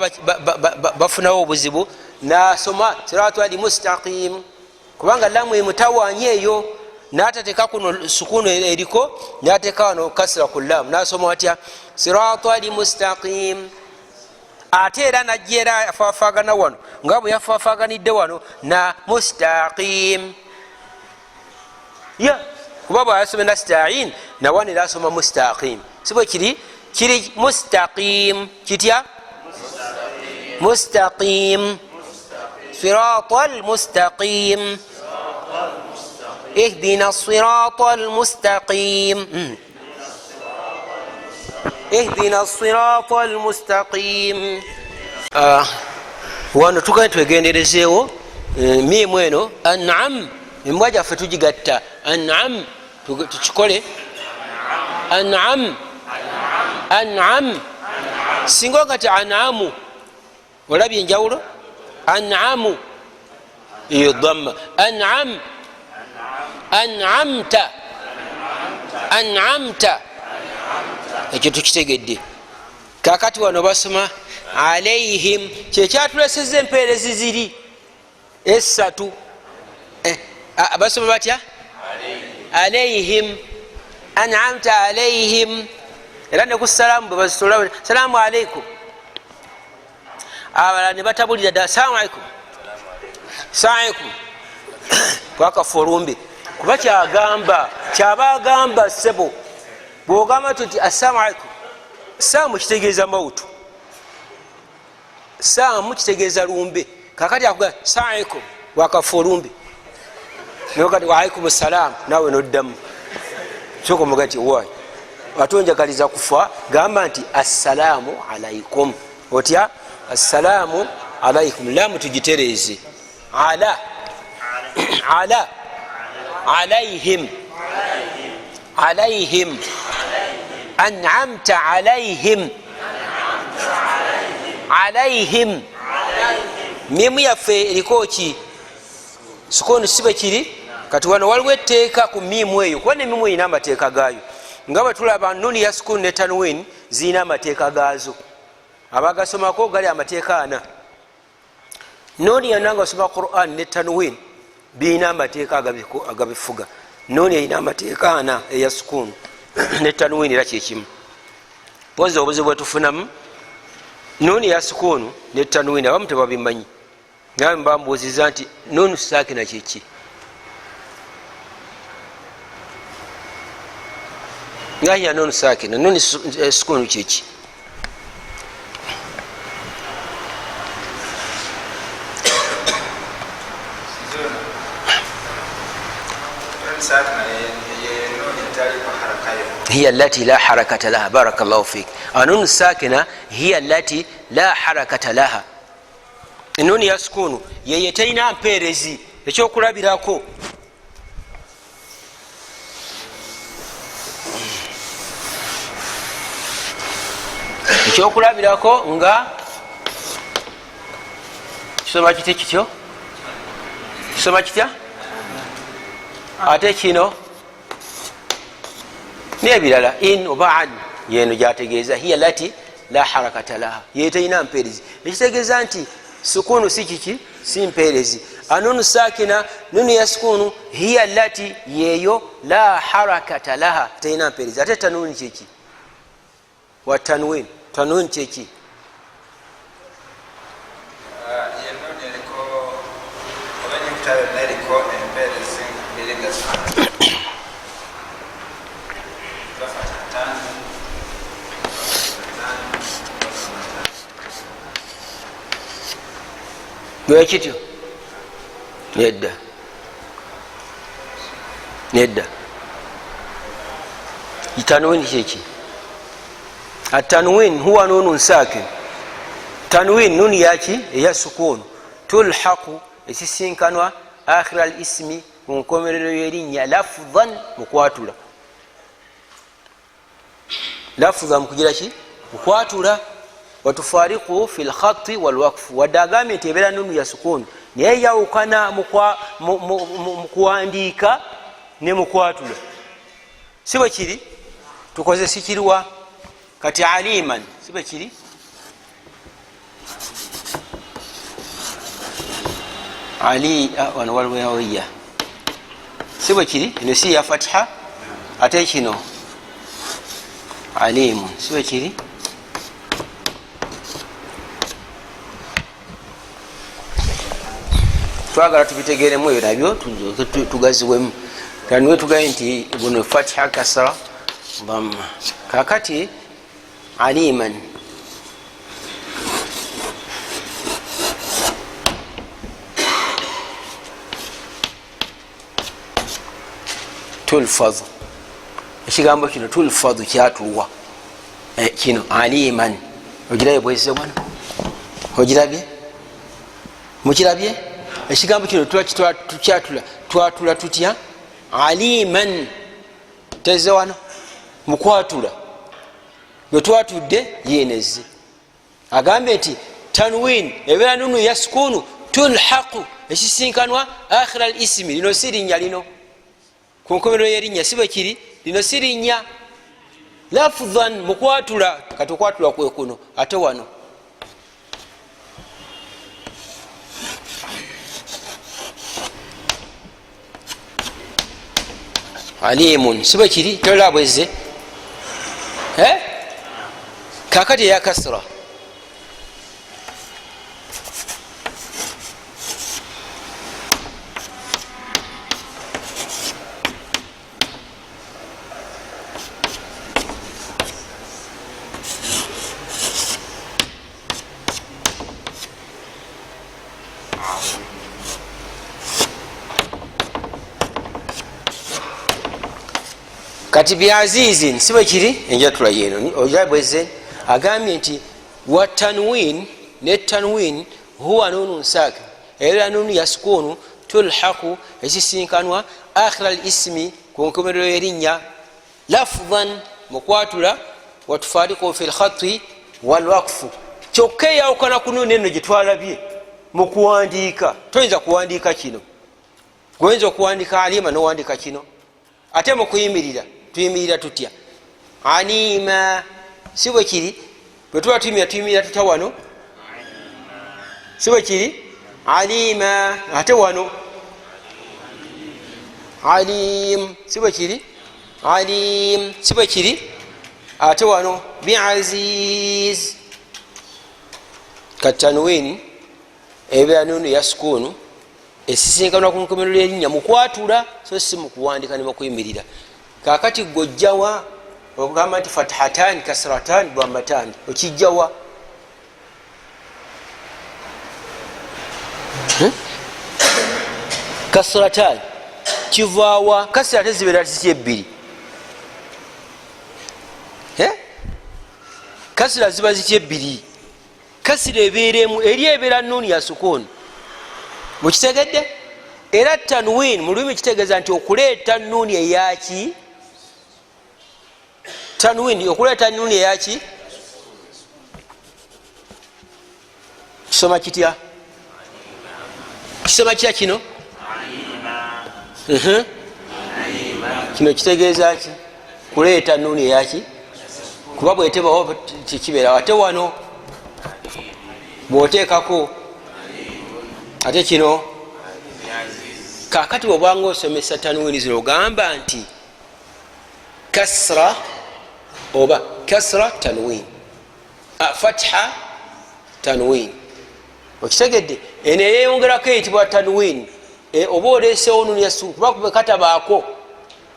bafunawo obuzibu. Nasoma sirata almustaqim kubanga lamu emutawanya eyo, natateka kuno sukunu eriko, nateka wano kasira ku lamu, nasoma atya? Sirata almustaqim. Ate era najja era afafagana wano nga bwe yafafaganidde wano na mustaqim ya, kuba bwasome nastain nawano era asoma mustaqim, si bwe kiri? Kiri mustaqim. Kitya? Mustaqim, sirata almustaqim, ihdina sirata almustaqim, ihdina sirata almustaqim. Wano tugende twegenderezeewo miimu eno anam, embwa gyaffe tugigatta anam, tukikole anam, anam. Singa oga ti anamu, olabye enjawulo? Anamu eyo damma, anam, anamta, anamta. Ekyo tukitegedde. Kakati wano basoma alaihim, kyekyatuleseza empeerezi ziri esatu. Basoma batya? Alaihim, anamta alaihim. Era ne ku salaamu bwe bazitola, salaamu aleikum, abalala ne batabulira ddala, salaamu aleikum, salaamu aleikum, twakafa olumbe. Kuba kyagamba kyaba agamba, sebo, bwogamba nti assalaamu aleikum, saamu kitegeeza mautu, saamu kitegeeza lumbe. Kakati akuga salaamu aleikum, Wakafa olumbe nokati waalaikum salaamu, naawe noddamu soka omuga nti wayi ate onjagaliza kufa. Gamba nti assalaamu alaikum. Otya? Assalaamu alaikum. Laamu tugitereeze. Ala ala alaihim, alaihim an'amta alaihim, alaihim. Mimu yaffe eriko ki? Sukuni, si bwe kiri? Kati wano waliwo etteeka ku miimu eyo, kuba nemimu erina amateeka gaayo, nga bwe tulaba nuni ya sukuni ne tanwin zirina amateeka gaazo. Abagasomako gali amateeka ana. Nuni yonna nga osoma Quran ne tanwin birina amateeka agabifuga. Nuni erina amateeka ana eya sukuni ne tanwin era kyekimu. Pozi obuzibu bwetufunamu nuni ya sukunu ne tanwin abamu tebabimanyi. Nawe mbambuuziza nti nunu sakina kyeki? Ngahiya nunu sakina, nunu sukunu kyeki? Hiya allati la harakata laha. Barakallahu fik. Anunu sakina hiya allati la harakata laha. Enuni ya sukunu yeye terina mpeerezi. Ekyokulabirako, ekyokulabirako nga kisoma kiti kityo, kisoma kitya? Ate kino nebirala in oba an yeno gyategeeza hiya lati la harakata laha, yeterina mpeerezi. Ekitegeeza nti sukunu si kiki? Si mpeerezi. Anunu sakina, nunu ya sukunu, hiya lati yeyo la harakata laha, terina mpeerezi. Ate tanwin kyeki? Wa tanwin, tanwin kyeki? Yenoni eriko oba enyukuta yonna eriko empeerezi bbiri nga zifaanana bafatatani. Bwekityo? Nedda, nedda. Tanwin kyeki? Atanwin huwa nunun sakin. Tanwin nuni yaki? Eya sukunu. Tulhaqu, esisinkanwa akhira al ismi, ku nkomerero y'erinnya, lafdhan mukwatula, lafdhan mukugira ki? Mukwatula. Watufariku fi lkhati walwakfu. Wadde agambye nti ebeera nunu ya sukunu, naye yawukana mukuwandiika ne mukwatula, si bwe kiri? Tukoze sikiriwa kati aliman, si bwe kiri? Ali wano waliwoya, si bwe kiri? Eno si ya fatiha, ate kino alimu, si bwe kiri? Twagala tubitegeremu ebyo nabyo tugaziwemu. Kaniwe tugaye nti buno fatiha, kasra, dhamma. Kakati aliman tulfadhu, ekigambo kino tulfadhu kyatulwa kino aliman. Ogirabye bweze wano? Ogirabye? Mukirabye ekigambo kino tukyatula? Twatula tutya aliman? Teze wano mukwatula, bwe twatudde yeneze. Agambye nti tanwin ebeera nunu ya sukunu, tulhaqu, esisinkanwa akhira al ismi. Lino si linnya, lino ku nkomerero y'erinnya, si bwe kiri? Lino si linnya lafdhan mukwatula. Kati okwatula kwe kuno. Ate wano alimun, si bwe kiri? Tola bwezze. Kakati eya kasra Kati biazizin si bwe kiri, enjatula yeeno ojabweze agambye nti wa tanwin, ne tanwin huwa nunun sakin, era nunu ya sukunu tulhaku esisinkanwa akhira al ismi ku nkomerero y'erinnya lafdhan mukwatula watufariku fi lkhati walwakfu. Kyokka eyawukana ku nuni eno gyetwalabye mu kuwandiika, toyinza kuwandiika kino, goyinza okuwandiika alima nowandiika kino. Ate mu kuyimirira tuyimirira tutya? Anima, si bwe kiri? Bwe tuba tuyimirira tuyimirira tutya wano? Si bwe kiri? Alima. Ate wano alim, si bwe kiri? Alim, si bwe kiri? Ate wano biaziz. Katanwin ebeera nunu ya sukunu esisinkanwa ku nkomerero y'erinnya mukwatula, so si mukuwandika ne mukuyimirira. Kakati gojjawa okugamba nti fathatan kasratan dhamatan, okijjawa? Kasratan kivaawa? Kasra ate zibeera zitya ebbiri? Kasra ziba zitya ebbiri? Kasira ebeera emu, eri ebeera nuuni ya sukuuni, mukitegedde? Era tanwin mu lulimi kitegeeza nti okuleeta nuuni eyaki, tanwin okuleeta nuuni eyaki. Kisoma kitya? Kisoma kitya kino? Kino kitegeeza ki? Kuleeta nuuni eyaki, kuba bwetebawo tekibeerawo. Ate wano bwoteekako ate kino. Kakati bwobanga osomesa tanwini zino ogamba nti kasra oba kasra tanwin, fatha tanwin, okitegedde? Eno eyeyongerako eyitibwa tanwin, oba oleesewo nuni yasu, kuba katabaako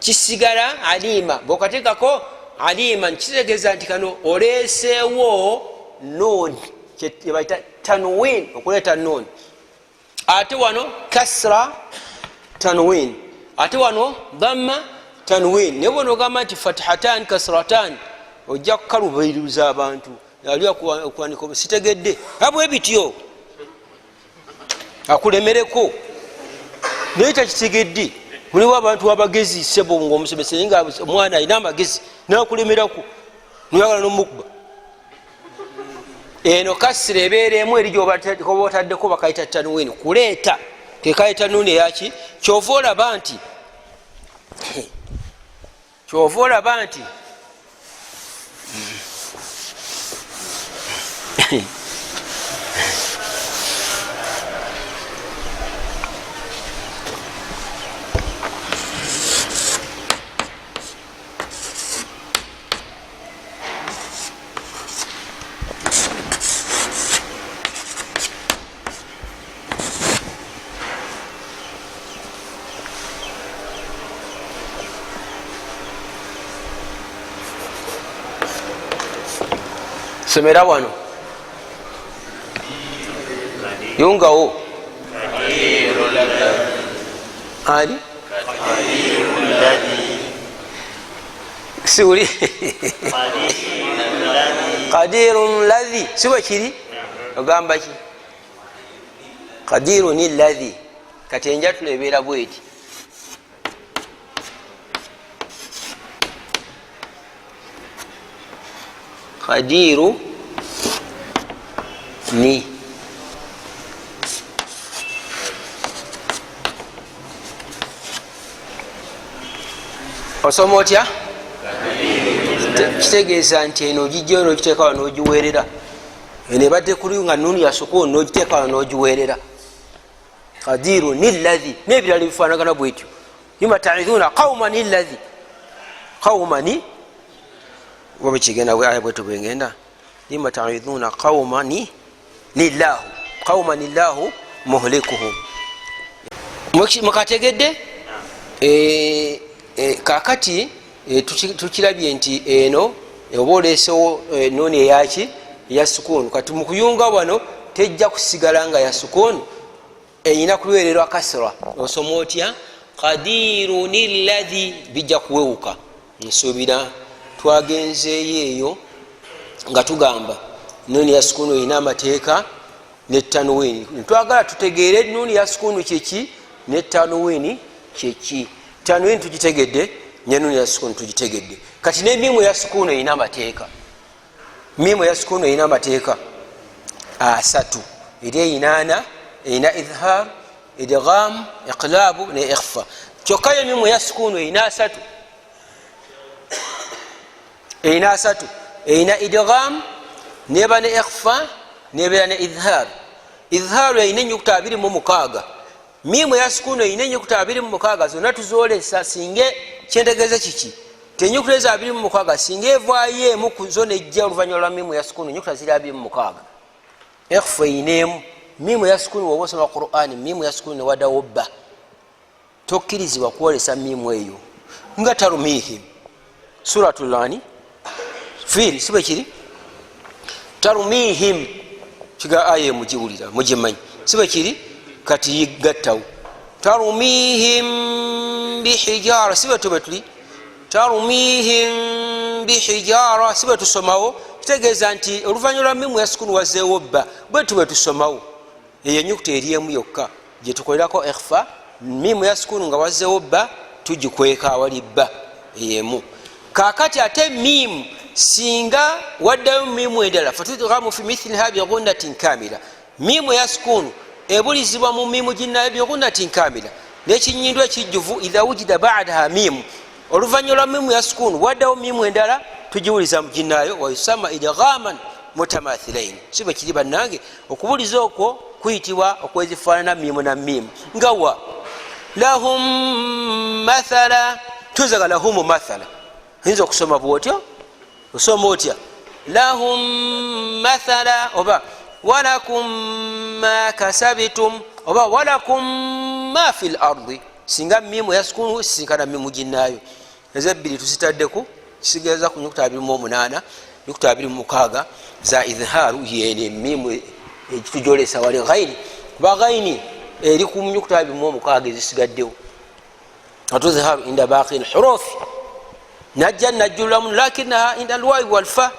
kisigala alima, bwokateekako alima kitegeeza nti kano oleesewo nun kyebaita tanwin, okuleeta nun. Ate wano kasra tanwin, ate wano dhamma tanwin. Naye bwona ogamba nti fathatan kasratan, ojja kukalubiruza abantu. Ali okuwanika sitegedde abwe bityo akulemereko, naye takitegedde. Mulimu abantu abagezi sebo, ngaomusomesa naye nga omwana alina amagezi nakulemerako, noyagala nomukuba. Eno kasira ebeera emu eri gyoba otaddeko bakayita tanwin, kuleeta kekayita nuni eyaki. Kyova olaba nti kyova olaba nti somera wano yungawo ani siuli qadirun ladhi, si bwe kiri? Ogamba ki? Qadirun ladhi. Kati enjatula ebeera bweti, qadiru ni osoma otya? Kitegeeza nti eno ogijjayo nogiteeka wano nogiweerera, eno ebadde kuli nga nuni ya sukuni nogiteeka wano nogiweerera. Qadiru ni ladhi n'ebirala ebifaanagana bwetyo. Lima taidhuna qaumani ladhi qaumani, oba bwekigenda aya bwetu bwengenda, lima taidhuna qaumani nillahu qaumani llahu muhlikuhum. Mukategedde? Kakati tukirabye nti eno oba oleesewo nuuni eyaki, eya sukuunu. Kati mukuyunga wano tejja kusigala nga ya sukuunu, erina kubeererwa kasra. Osoma otya? Qadiruni ladhi, bijja kuwewuka. Nsuubira twagenzeeyo eyo nga tugamba nuuni ya sukunu erina amateeka ne tanwini. Twagala tutegeere nuuni ya sukunu kyeki ne tanwini kyeki. Tanwini tugitegedde, ne nuuni ya sukunu tugitegedde. Kati ne miimu ya sukunu erina amateeka. Miimu ya sukunu erina amateeka asatu. Eri eyinaana, erina idhar, idgham, iqlabu ne ikhfa. Kyokka yo miimu ya sukunu erina asatu, erina asatu. Erina idgham, neba ne ikhfa, nebeera ne idhar. Idharu erina enyukuta 26. Miimu ya sukunu erina enyukuta 26, zonna tuzolesa. Singa kyentegeeza kiki, tenyukuta ezo 26 singa evaayo emu ku zo nejja oluvannyuma lwa miimu ya sukunu, enyukuta ziri 26. Ikhfa erina emu. Miimu ya sukunu, woba osoma Qur'ani miimu ya sukunu newaddawo bba, tokkirizibwa kwolesa miimu eyo. Nga tarumihim, suratulani fiiri, si bwe kiri? Tarumihim kiga aya mugiwulira, mugimanyi, si bwe kiri? Kati yigattawo tarumihim bihijara, si bwe tube tuli tarumihim bihijara, si bwe tusomawo? Kitegeeza nti oluvannyuma lwa miimu ya sukunu wazeewo bba, bwe tube tusomawo. Eyo enyukuta eri emu yokka gyetukolerako ikhfa. Miimu ya sukunu nga wazeewo bba, tugikweka awali bba emu. Kakati ate miimu singa waddayo miimu endala, fatudghamu fi mithliha bighunnatin kamila. Miimu ya sukunu ebulizibwa mu miimu ginnayo bighunnatin kamila, n'ekinyindu ekijjuvu. Idha wujida badaha miimu, oluvannyuma lwa miimu ya sukunu waddawo miimu endala, tugiwuliza mu ginnayo. Wayusama idghaman mutamathilaini, si bwe kiri bannange? Okubuliza okwo kuyitibwa okwezifaanana miimu na miimu. Nga wa lahum mathala, tuzaga lahumu mathala. Oyinza okusoma bwotyo, osoma otya? Lahum mathala, oba walakum ma kasabtum, oba walakum ma fi lardi. Singa miimu ya sukunu sisinkana miimu ginnaayo, ezo ebbiri tuzitaddeku, kisigeza ku nyukuta 28, nyukuta 26 za idhharu. Yene emiimu ekitujolesa wali ghaini, kuba ghaini eri ku nyukuta 26 ezisigaddewo. Atudhharu inda baqi lhurufi, najja najjululamu, lakinaha inda alwawi walfa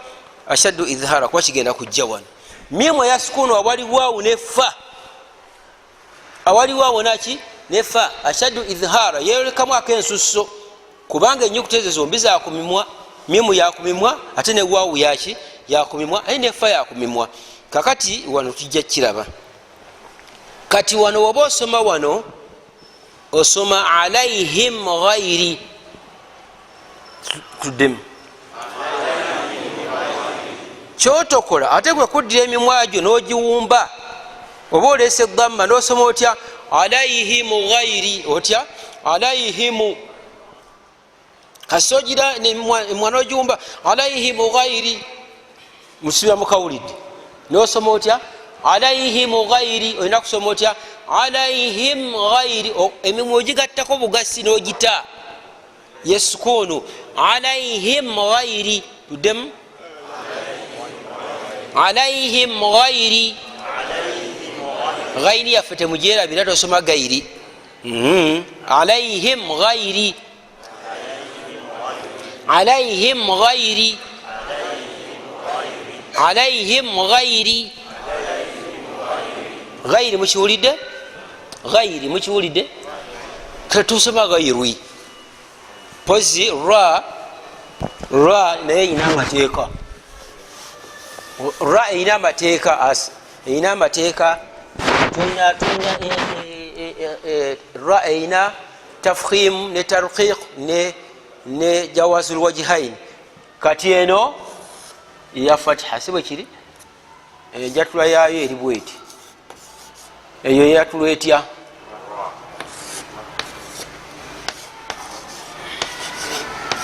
ashaddu idhhara, kuba kigenda kujja wano. Miimu eya sukunu awali waawu ne fa, awali waawu naki ne fa, ashaddu idhhara, yeyolekamu akensusso, kubanga enyukuta ezo zombi zakumimwa. Miimu yakumimwa, ate ne waawu yaki yakumimwa, ate ne fa yakumimwa. Kakati wano tujja kiraba. Kati wano woba osoma, wano osoma alaihim ghairi, tuddemu kyotokola, ate gwe kuddira emimwa gyo n'ogiwumba, oba oleese dhamma, n'osoma otya? Alaihimu ghairi, otya? Alaihimu, kasogira emimwa n'ogiwumba, alaihimu ghairi, musibira mukawulidde, n'osoma otya? Alaihimu ghairi. Olina kusoma otya? Alaihim ghairi. Emimwa ogigattako bugasi n'ogita yesukunu. Alaihim ghairi, tuddemu alaihim ghairi. Ghairi yaffe temugyerabira, tosoma gairi. Alaihim ghairi, alaihim ghairi, alaihim ghairi. Ghairi mukiwulidde? Ghairi mukiwulidde? Tetusoma ghairwi pozi ra. Ra naye erina amateeka. Ra erina amateeka, erina amateeka. Tulina ra erina tafkhim ne tarqiq ne jawazul wajhain. Kati eno ya fatiha, si bwe kiri? Enjatula yaayo eri bweti. Eyo eyatulwa etya?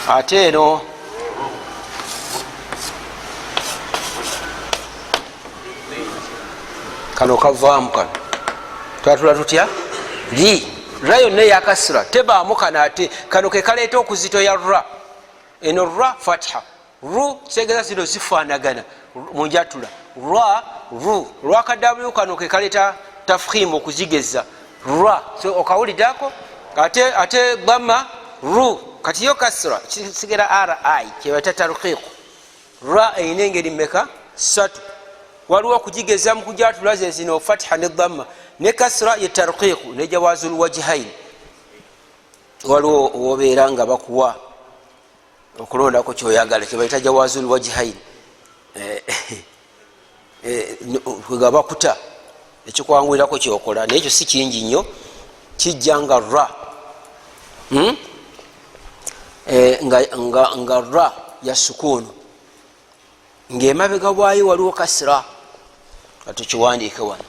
Ate eno kano kavaamu kano, twatula tutya? Ri ra yonna eyakasira tebaamu kano, ate kano kekaleeta okuzito ya ra. Eno ra fatiha, ru kitegeeza zino zifaanagana munjatula. Ra ru lwakadabu kano kekaleeta tafhimu okuzigeza ra. So okawuliddako ate ate gama ru. Kati yo kasra kisigera ri kyebaita tarqiqu. Ra erina engeri meka? Satu. Waliwo okugigeza mu kujatula ze zino fatiha ne dhamma, ne kasra ye tarqiqu ne jawazul wajhain. Waliwo wobeera nga bakuwa okulondako kyoyagala, kyebaita jawazul wajhain, nga bakuta ekikwanguyirako kyokola, naye ekyo si kingi nnyo, kijja nga ra, nga ra ya sukuunu, ngaemabega bwayo waliwo kasira. Katukiwandiike wano.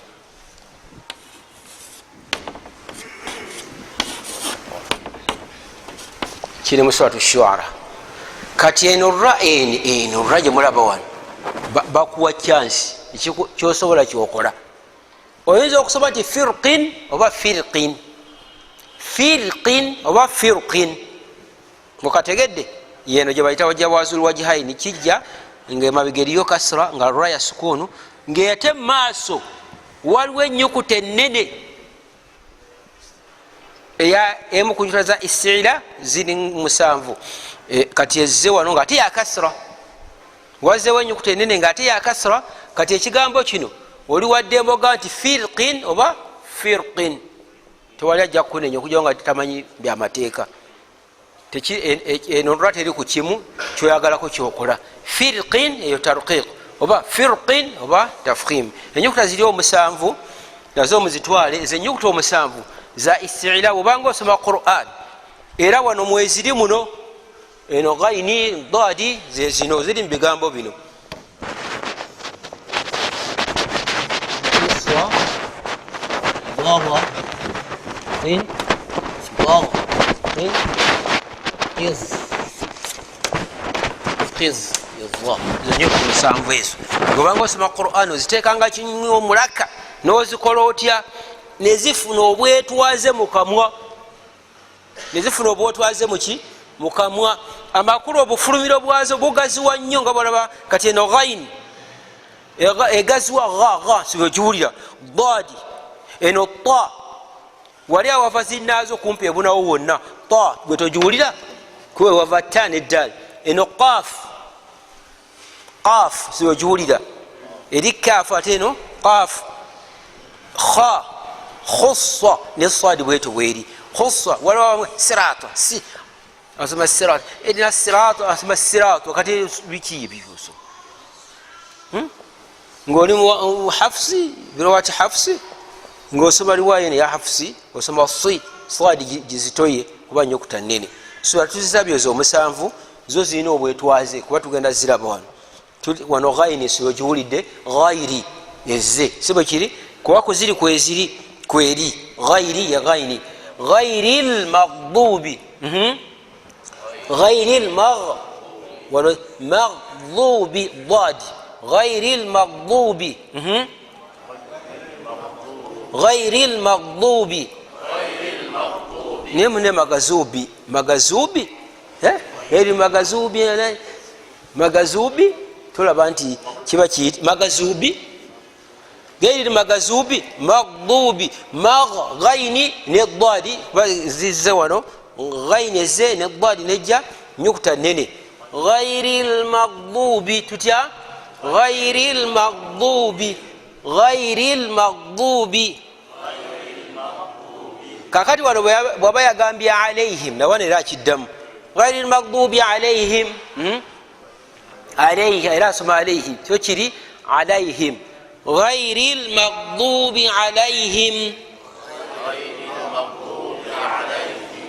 Kiri mu suratu Shuara. Kati eno ra, eno ra gyemulaba wano, bakuwa chansi kyosobola kyokola. Oyinza okusoma nti firqin oba firqin, firqin oba firqin. Mukategedde? Yeno gyebayita jawazul wajhaini. Kijja ngaemabega eriyo kasra, nga ra ya sukuunu, ngaate mumaaso waliwo enyukuta enene eya emu ku nyukuta za istila ziri 7. Kati ezze wano nga ate ya kasra, wazzewo enyukuta enene nga ate ya kasra. Kati ekigambo kino oli waddembe oga nti firqin oba firqin, tewali ajja kukunenya okujjao nga tamanyi byamateeka. Eno ra teri ku kimu, kyoyagalako kyokola. Firqin eyo tarqiq oba firqin oba tafkhim. Enyukuta ziri 7 nazo muzitwale. Ezo enyukuta 7 za istila obanga osoma Quran, era wano mweziri muno. Eno ghaini dadi zezino ziri mu bigambo bino. Isra, dara, qin, dar, qin, qiz, qiz, idha. Ezo nyukuta 7 ezo obanga osoma Quran oziteekanga kinywa omulaka n'ozikola otya, nezifuna obwetwaze mu kamwa, nezifuna obwetwaze muki mukamwa. Amakulu obufulumiro bwazo bugaziwa nnyo nga bwalaba. Kati eno ghaini egaziwa gha gha, sibekiwulira dadi. Eno ta, wali awava zinaazo kumpi ebunawo wonna ta gwe togiwulira kuba wava ta neddal. Eno qaf, qaf sibekiwulira eri kafu, ate eno qaf. Kha, khussa ne sadi bweto bweri khussa. Waliwo sirata, si asoma sirata, erina sirata, asoma sirata. Kati biki ebyo? Ng'oli mu Hafusi, birowati Hafusi, ng'osoma riwaya eno eya Hafusi, osoma si sadi gizitoye kuba nyukuta nnene. Sura tuzisabye ezo 7 zo zirina obwetwaze kuba tugenda ziraba wano. Wano ghaini si ogiwulidde, ghairi ezze si bwe kiri, kuba kuziri kweziri kweri ghairi ye ghaini. Ghairi lmaghdubi, ghairi lmagh, wano maghdubi dad, ghairi lmaghdubi, ghairi lmaghdubi. Naye mune magazubi, magazubi eri magazubi, magazubi tolaba nti kiba kiyiti magazubi, gairi magazubi, maghdubi, magh ghaini ne dadi zizze wano, ghaini ezze ne dadi nejja nyukuta nene. Ghairi lmaghdubi, tutya ghairi lmaghdubi, ghairi lmaghdubi. Kakati wano bwaba yagambye alaihim, nawano era akiddamu ghairi lmaghdubi alaihim, alaihi era asoma alaihim, kyo kiri alaihim, ghairi lmaghdubi alaihim,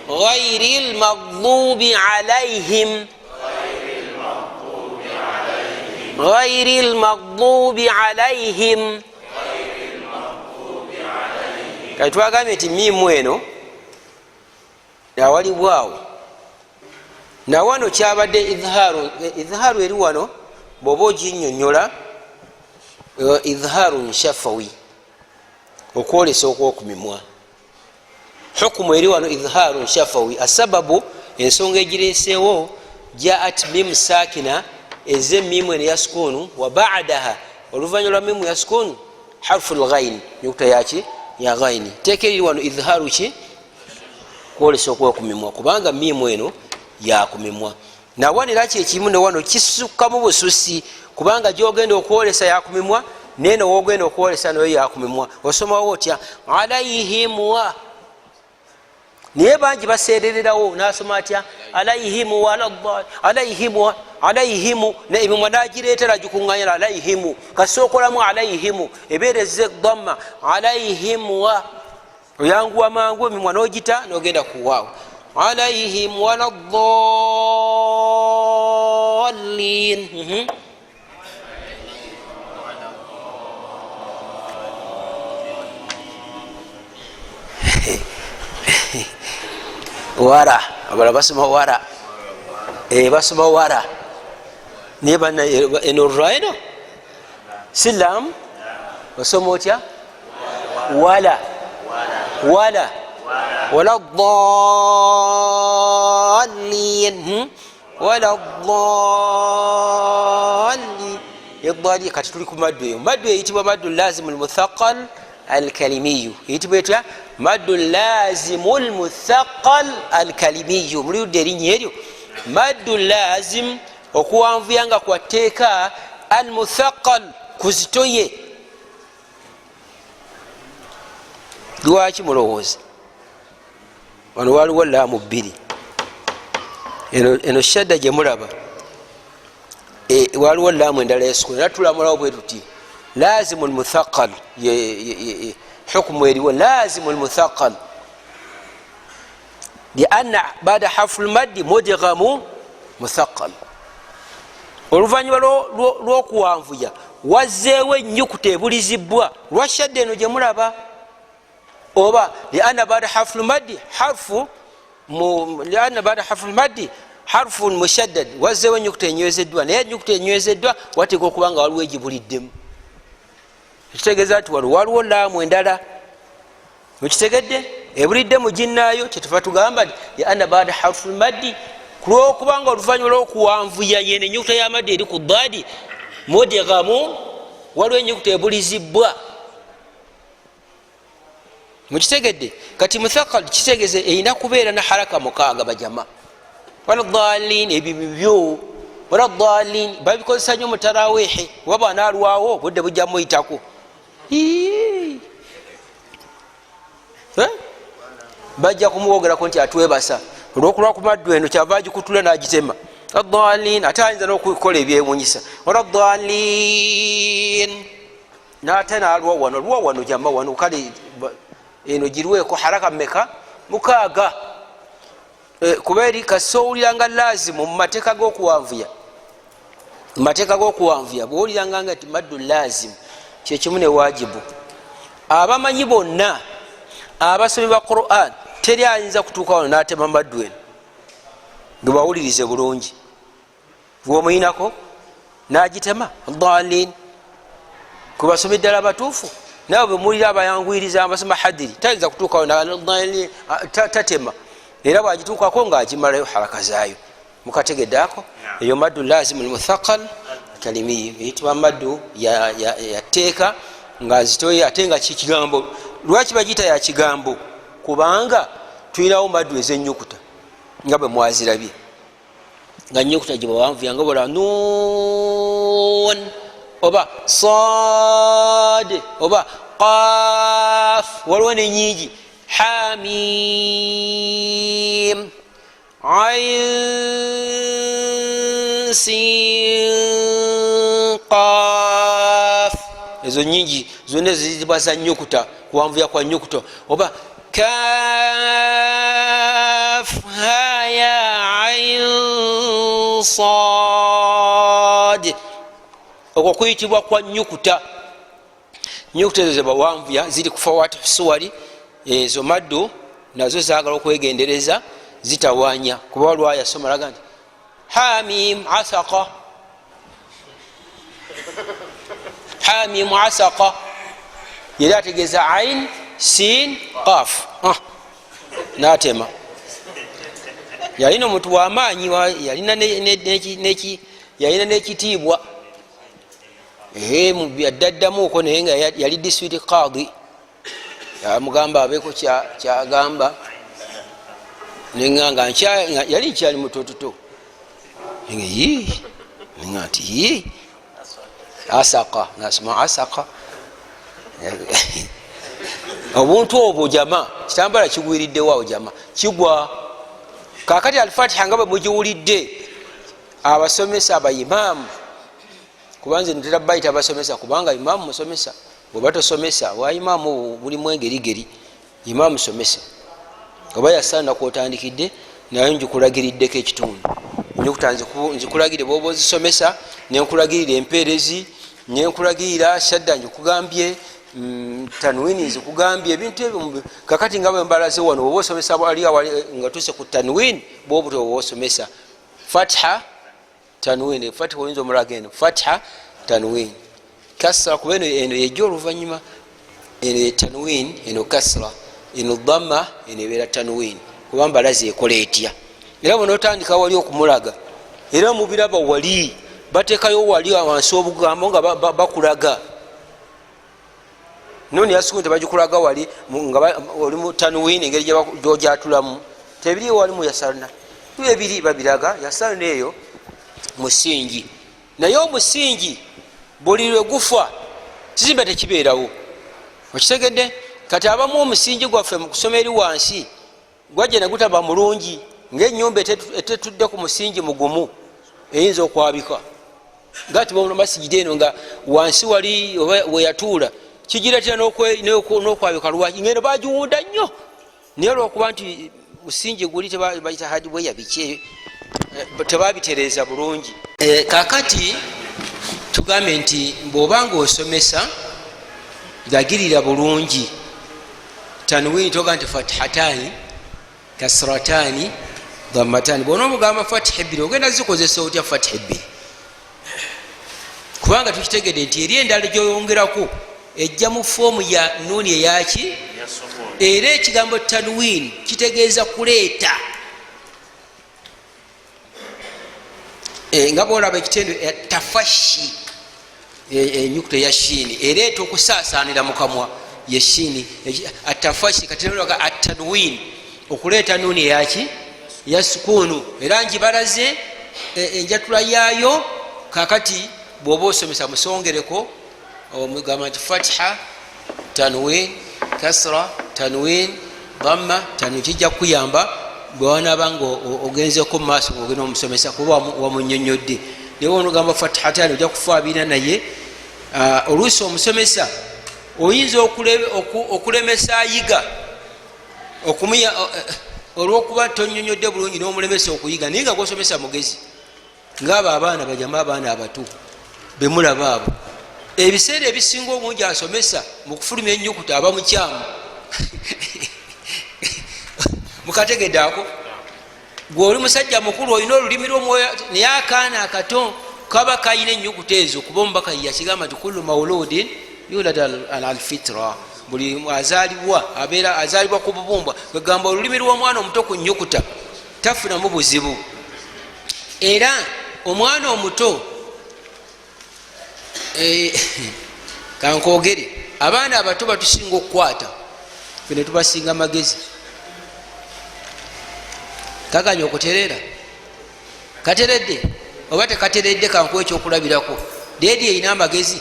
ghairi lmaghdubi alaihim, ghairi lmaghdubi alaihim. Kati twagambye nti miimu eno awali bwawo nawano kyabadde idhharu. Idhharu eri wano bw'oba oginyonyola, idhharu nshafawi, okwolesa okwokumimwa. Hukumu eri wano idhharu nshafawi. Asababu ensonga egireeseewo, jaat mimu sakina, eze mimu eno ya sukunu, wa badaha oluvanyuma lwa mimu ya sukunu harfu lghaini, nyukuta yaki ya ghaini. Teeka eriri wano idhharu ki kwolesa okwokumimwa, kubanga mimu eno Yakumimwa. Nawano era kyekimu newano kisukkamu bususi, kubanga gyogenda okwolesa yakumimwa, neno wogenda okwolesa nayo yakumimwa. Osomawo otya? Alaihim wa. Naye bangi baserererawo, nasoma atya? Alaihimu alaihimu alaihimu, emimwa nagireetera gikuŋŋanya alaihimu. Kasookolamu alaihimu ebeereze damma alaihimu wa, oyanguwa mangu emimwa nogita nogenda kuwaawo alaihim wala dallin. Wara abala basoma wara, basoma wara naye bana eno ra eno silam osoma otya? Wala wala wala dallin wala dallin edali. Kati tuli ku maddu eyo. Maddu eyitibwa maddu lazimu lmuthaqal alkalimiyu. Eyitibwa etya? Maddu lazimu lmuthaqal alkalimiyu. Muliudde erinnya eryo maddu lazim, okuwanvuya nga kwatteeka, almuthaqal kuzitoye. Lwaki mulowooza wano waliwo laamu bbiri? Eno shadda gyemulaba waliwo laamu endala esukuna, era tulamulawo bwe tuti lazimu lmuthaqal. Hukumu eriwo lazimu lmuthaqal lianna bada harfu lmaddi mudgamu muthaqal. Oluvanyuma lwokuwanvuya wazzeewo ennyukuta ebulizibwa lwa shadda eno gyemulaba, oba lianna bada harfu lmaddi harfu, lianna bada harfu lmaddi harfun mushaddad, wazzeewo ennyukuta enywezeddwa. Naye ennyukuta enywezeddwa wateeka okuba nga waliwo egibuliddemu, ekitegeeza nti waliwo waliwo laamu endala, mukitegedde, ebulidde mu ginnaayo. Kyetuva tugamba nti lianna bada harfu lmaddi, kulwokubanga oluvanyuma lwokuwanvuya yene enyukuta y'amaddi eri ku daadi mudgamu, waliwo enyukuta ebulizibwa. Mukitegedde? Kati muthaqal kitegeeza erina kubeera na haraka mukaaga. Bajama waladalin, ebyo bibyo waladalin babikozesa nyo mutarawihi, oba bwanalwawo budde bujja muyitako, bajja kumwogerako nti atwebasa olwokulwa ku maddu eno, kyava agikutula nagitema adalin. Ate ayinza nokukola ebyewunyisa waladalin, nate nalwa wano lwa wano jama wano. Kale eno girweko haraka meka? Mukaaga. Kuba eri kasowuliranga lazimu mu mateeka g'okuwanvuya, mu mateeka g'okuwanvuya bwowuliranga nga ti maddu lazimu kyekimu ne wajibu. Abamanyi bonna abasomi ba Quran teri ayinza kutuuka wano natema maddu eno, gebawulirize bulungi, bwomuyinako nagitema dalin. Kubasomi ddala abatuufu nawe bwemuwulira abayanguyiriza abasoma hadiri tayinza kutuukawo tatema, era bwagituukako ngaagimalayo haraka zaayo. Mukategedde ako? Eyo maddu lazimu lmuthaqal kalimiyi eyitibwa maddu yateeka nga zitoye, ate nga kigambo. Lwaki bagiyita ya kigambo? Kubanga tulinawo maddu ezenyukuta nga bwe mwazirabye, nga nyukuta gyebawanvuya nga bola nun oba sad oba qaf, waliwo nenyingi hamim ain sin qaf, ezo nyingi zonna zizibwa za nyukuta, kuwanvuya kwa nyukuta, oba kaf ha ya ain sad, okwo kuyitibwa kwa nyukuta. Nyukuta ezo zebawanvuya ziri ku fawatihu suwari. Ezo maddu nazo zagala okwegendereza, zitawanya, kuba waliwo ayasoma laga nti hamim asaka, hamim asaka, yeri ategeeza ain sin qaf, natema. Yalina omuntu wamaanyi, yalina nekitiibwa addaddamuko, naye nga yali district qadi, amugamba abeeko kyagamba. Neŋanga yali nkyali mutototo, nga nti yi asaka nasoma asaka. Obuntu obwo jama, kitambala kigwiriddewo awo jama, kigwa. Kakati Alfatiha nga bwe mugiwulidde, abasomesa, abaimaamu, kubanze ntera bayita abasomesa, kubanga imaamu musomesa. Bweba tosomesa wa imaamu bulimu engerigeri. Imaamu somesa oba yasana kwotandikidde, naye njikulagiriddeko ekitundu. Nyukuta nzikulagire bwoba ozisomesa, nenkulagirira empeerezi, nenkulagirira shadda, njikugambye tanwini, nzikugambye ebintu ebyo. Kakati nga bwembalaze wano, oba osomesa ali nga tuse ku tanwini, bwobuti oba osomesa fatha, tanwini, fatha, oyinza omulaga eno fatha, tanwini, kasra, kuba eno yejja oluvanyuma. Eno ye tanwin, eno kasra, eno dhamma, eno ebeera tanwin, kuba mbalazi ekola etya. Era bwonotandika wali okumulaga, era mubiraba wali batekayo wali wansi obugambo nga bakulaga noni yasukuni, tebagikulaga wali nga oli mu tanwin, engeri gyojatulamu tebiri wali mu yasarna ebiri babiraga. Yasarna eyo musingi, naye omusingi buli lwe gufa kizimbe tekibeerawo. Okitegedde? Kati abamu omusingi gwaffe mu kusoma eri wansi gwajja ne gutaba mulungi, ngaenyumba etetudde ku musingi mugumu eyinza okwabika. Ngati masigidi eno nga wansi wali weyatuula kigiretera n'okwabika. Lwaki? Ngeno bagiwunda nnyo, naye olwokuba nti musingi guli tebayita hardware biki, tebabitereeza bulungi. Kakati tugambe nti bw'obanga osomesa, lagirira bulungi tanwini. Toga nti fathatani, kasratani, dhammatani. Bwona omugamba fatiha ebbiri, ogenda zikozesa otya fatiha ebbiri? Kubanga tukitegedde nti eri endala gyoyongerako ejja mu foomu ya nuuni eyaki. Era ekigambo tanwin kitegeeza kuleeta, nga bwolaba ekitendo tafashi, enyukuta eya shiini ereeta okusaasaanira mu kamwa, ye shiini atafashi. Kati atanwin okuleeta nuuni eyaki, ya sukuunu, era njibalaze enjatula yaayo. Kakati bwoba osomesa, musongereko omugamba nti fatiha, tanwin, kasra, tanwin, dhamma, tanwin. Kijja kukuyamba bwewanaba nga ogenzeko mumaaso ngaogenda omusomesa, kuba wamunyonyodde. Naye onogamba fatihatani, ojja kufaabira. Naye oluusi omusomesa oyinza okulemesa ayiga olwokuba tonyonyodde bulungi, nomulemesa okuyiga, naye nga gwosomesa mugezi. Ngaabo abaana bajama, abaana abato bemulaba abo, ebiseera ebisinga obungi asomesa mukufulumya enyukuta aba mukyamu. Mukategedde ako? Gwe oli musajja mukulu, olina olulimi lwomwoyo, naye akaana akato kaba kalina enyukuta ezo, kuba omubaka yakigamba nti kullu mauludin yulad ala alfitra, buli azaalibwa abeera azaalibwa ku bubumbwa. Kwegamba olulimi lw'omwana omuto ku nyukuta tafunamu buzibu. Era omwana omuto, kankwogere, abaana abato batusinga okukwata, fe netubasinga magezi. Kaganya okutereera, kateredde oba tekateredde? Kankuwa ekyokulabirako. Leediyo erina amagezi?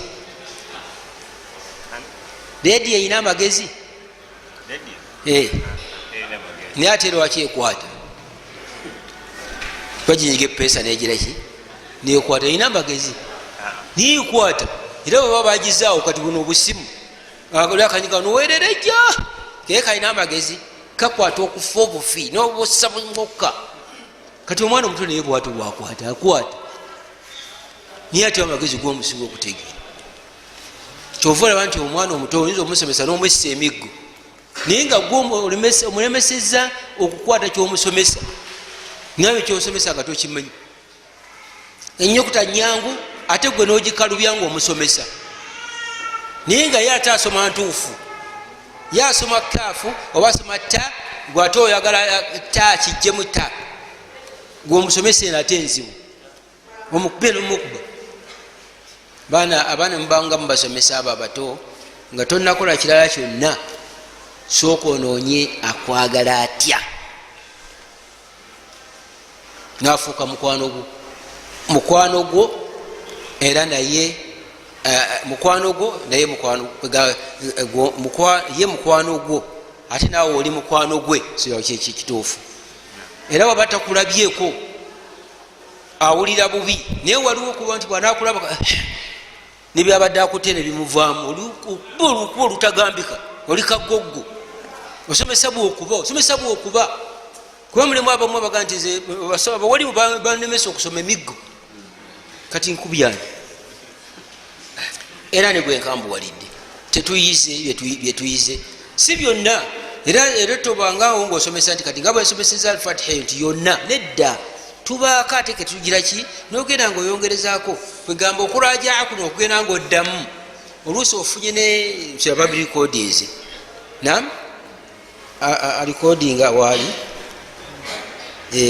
Leediyo erina amagezi, naye ate lwaki ekwata? Baginyiga epeesa negiraki, nekwata. Erina amagezi, nekwata. Era bweba bagizaawo, kati buno obusimu akanyiga nowerereja, kaye kalina amagezi, kakwata okufa obufi nobusa bumokka. Kati omwana omuto naye bwatyo bwakwata, akwata, naye ate amagezi gomusinga okutegeera. Kyova olaba nti omwana omuto oyinza omusomesa nomwessa emiggo, naye nga gwe omulemeseza okukwata kyomusomesa, nawe kyosomesa nga tokimanyi. Enyukuta nyangu, ate gwe nogikalubya nga omusomesa, naye nga ye ate asoma ntuufu. Ye asoma kaafu oba asoma ta, gwe ate oyagala ta kijjemu ta. Gwe omusomesa eno ate enzibu, omukube nomukuba. Abaana mubanga mubasomesa abo abato, nga tonakola kirala kyonna, sooka onoonye akwagala atya. Nafuuka mukwano gwo, mukwano gwo era naye mukwano gwo, naye ye mukwano gwo, ate naawe oli mukwano gwe. Kituufu. Era waba takulabyeko awulira bubi, naye waliwo okuba nti bwanakulaba nebyabadde akutte nebimuvaamu. Olukuba olukuba olutagambika, oli kagoggo. Osomesa bwokuba, osomesa bwokuba, kuba mulimu abamu abaga nti walimu banemesa okusoma emiggo. Kati nkubyani era negwenkambuwalidde, tetuyize byetuyize si byonna. Era tobangawo ngaosomesa nti kati nga bwensomeseza Alfatiha eyo nti yonna, nedda. Tubaako ate ketugira ki nogenda nga oyongerezaako, kwegamba okurajaa kuno, okugenda nga oddamu. Oluusi ofunye ne babirecordinze, nam arecordinga waali.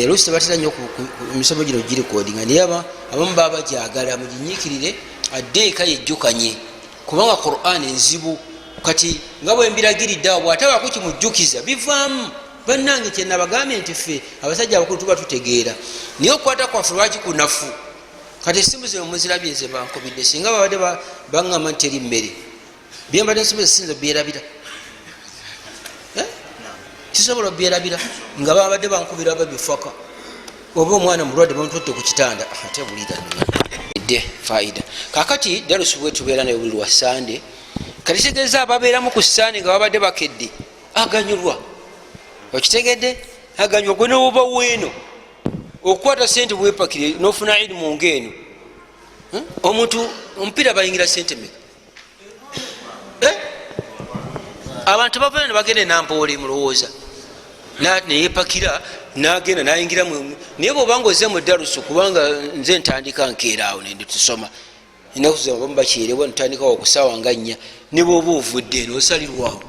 Oluusi tebatera nnyo emisomo gino girecordinga, naye abamu baba bagyagala muginyiikirire, adde eka yejjukanye, kubanga Quran enzibu. Kati nga bwembiragiridde awo, bwatabaako kimujjukiza bivaamu. Bannange, kyenabagambye nti ffe abasajja abakulu tuba tutegeera, naye okukwata kwaffe lwaki kunafu? Kati esimu zino muzirabye, nze bankubidde. Singa babadde baŋŋamba nti teri mmere, byembadde nsomesa sinza byerabira. Sisobola obyerabira nga babadde bankubira babifaka, oba omwana mulwadde bamututte ku kitanda. Ate bulira dde faida. Kakati darusu bwe tubeera naye buli lwa Sande, kati kitegeeza ababeeramu ku Sande nga babadde bakedde aganyulwa. Okitegedde? Aganyulwa gwe newoba weeno okukwata sente bwepakire nofuna ilimu ngaeno. Omuntu omupiira bayingira sente meka? Abantu bavayo nebagenda enampoole, mulowooza neyepakira nagenda nayingira. Naye bwobanga oze mu darusu, kubanga nze ntandika nkeeraawo nenditusoma enaku zabamu bakyerewa, ntandikawo okusawa nga 4, ne bwoba ovudde eno osalirwawo.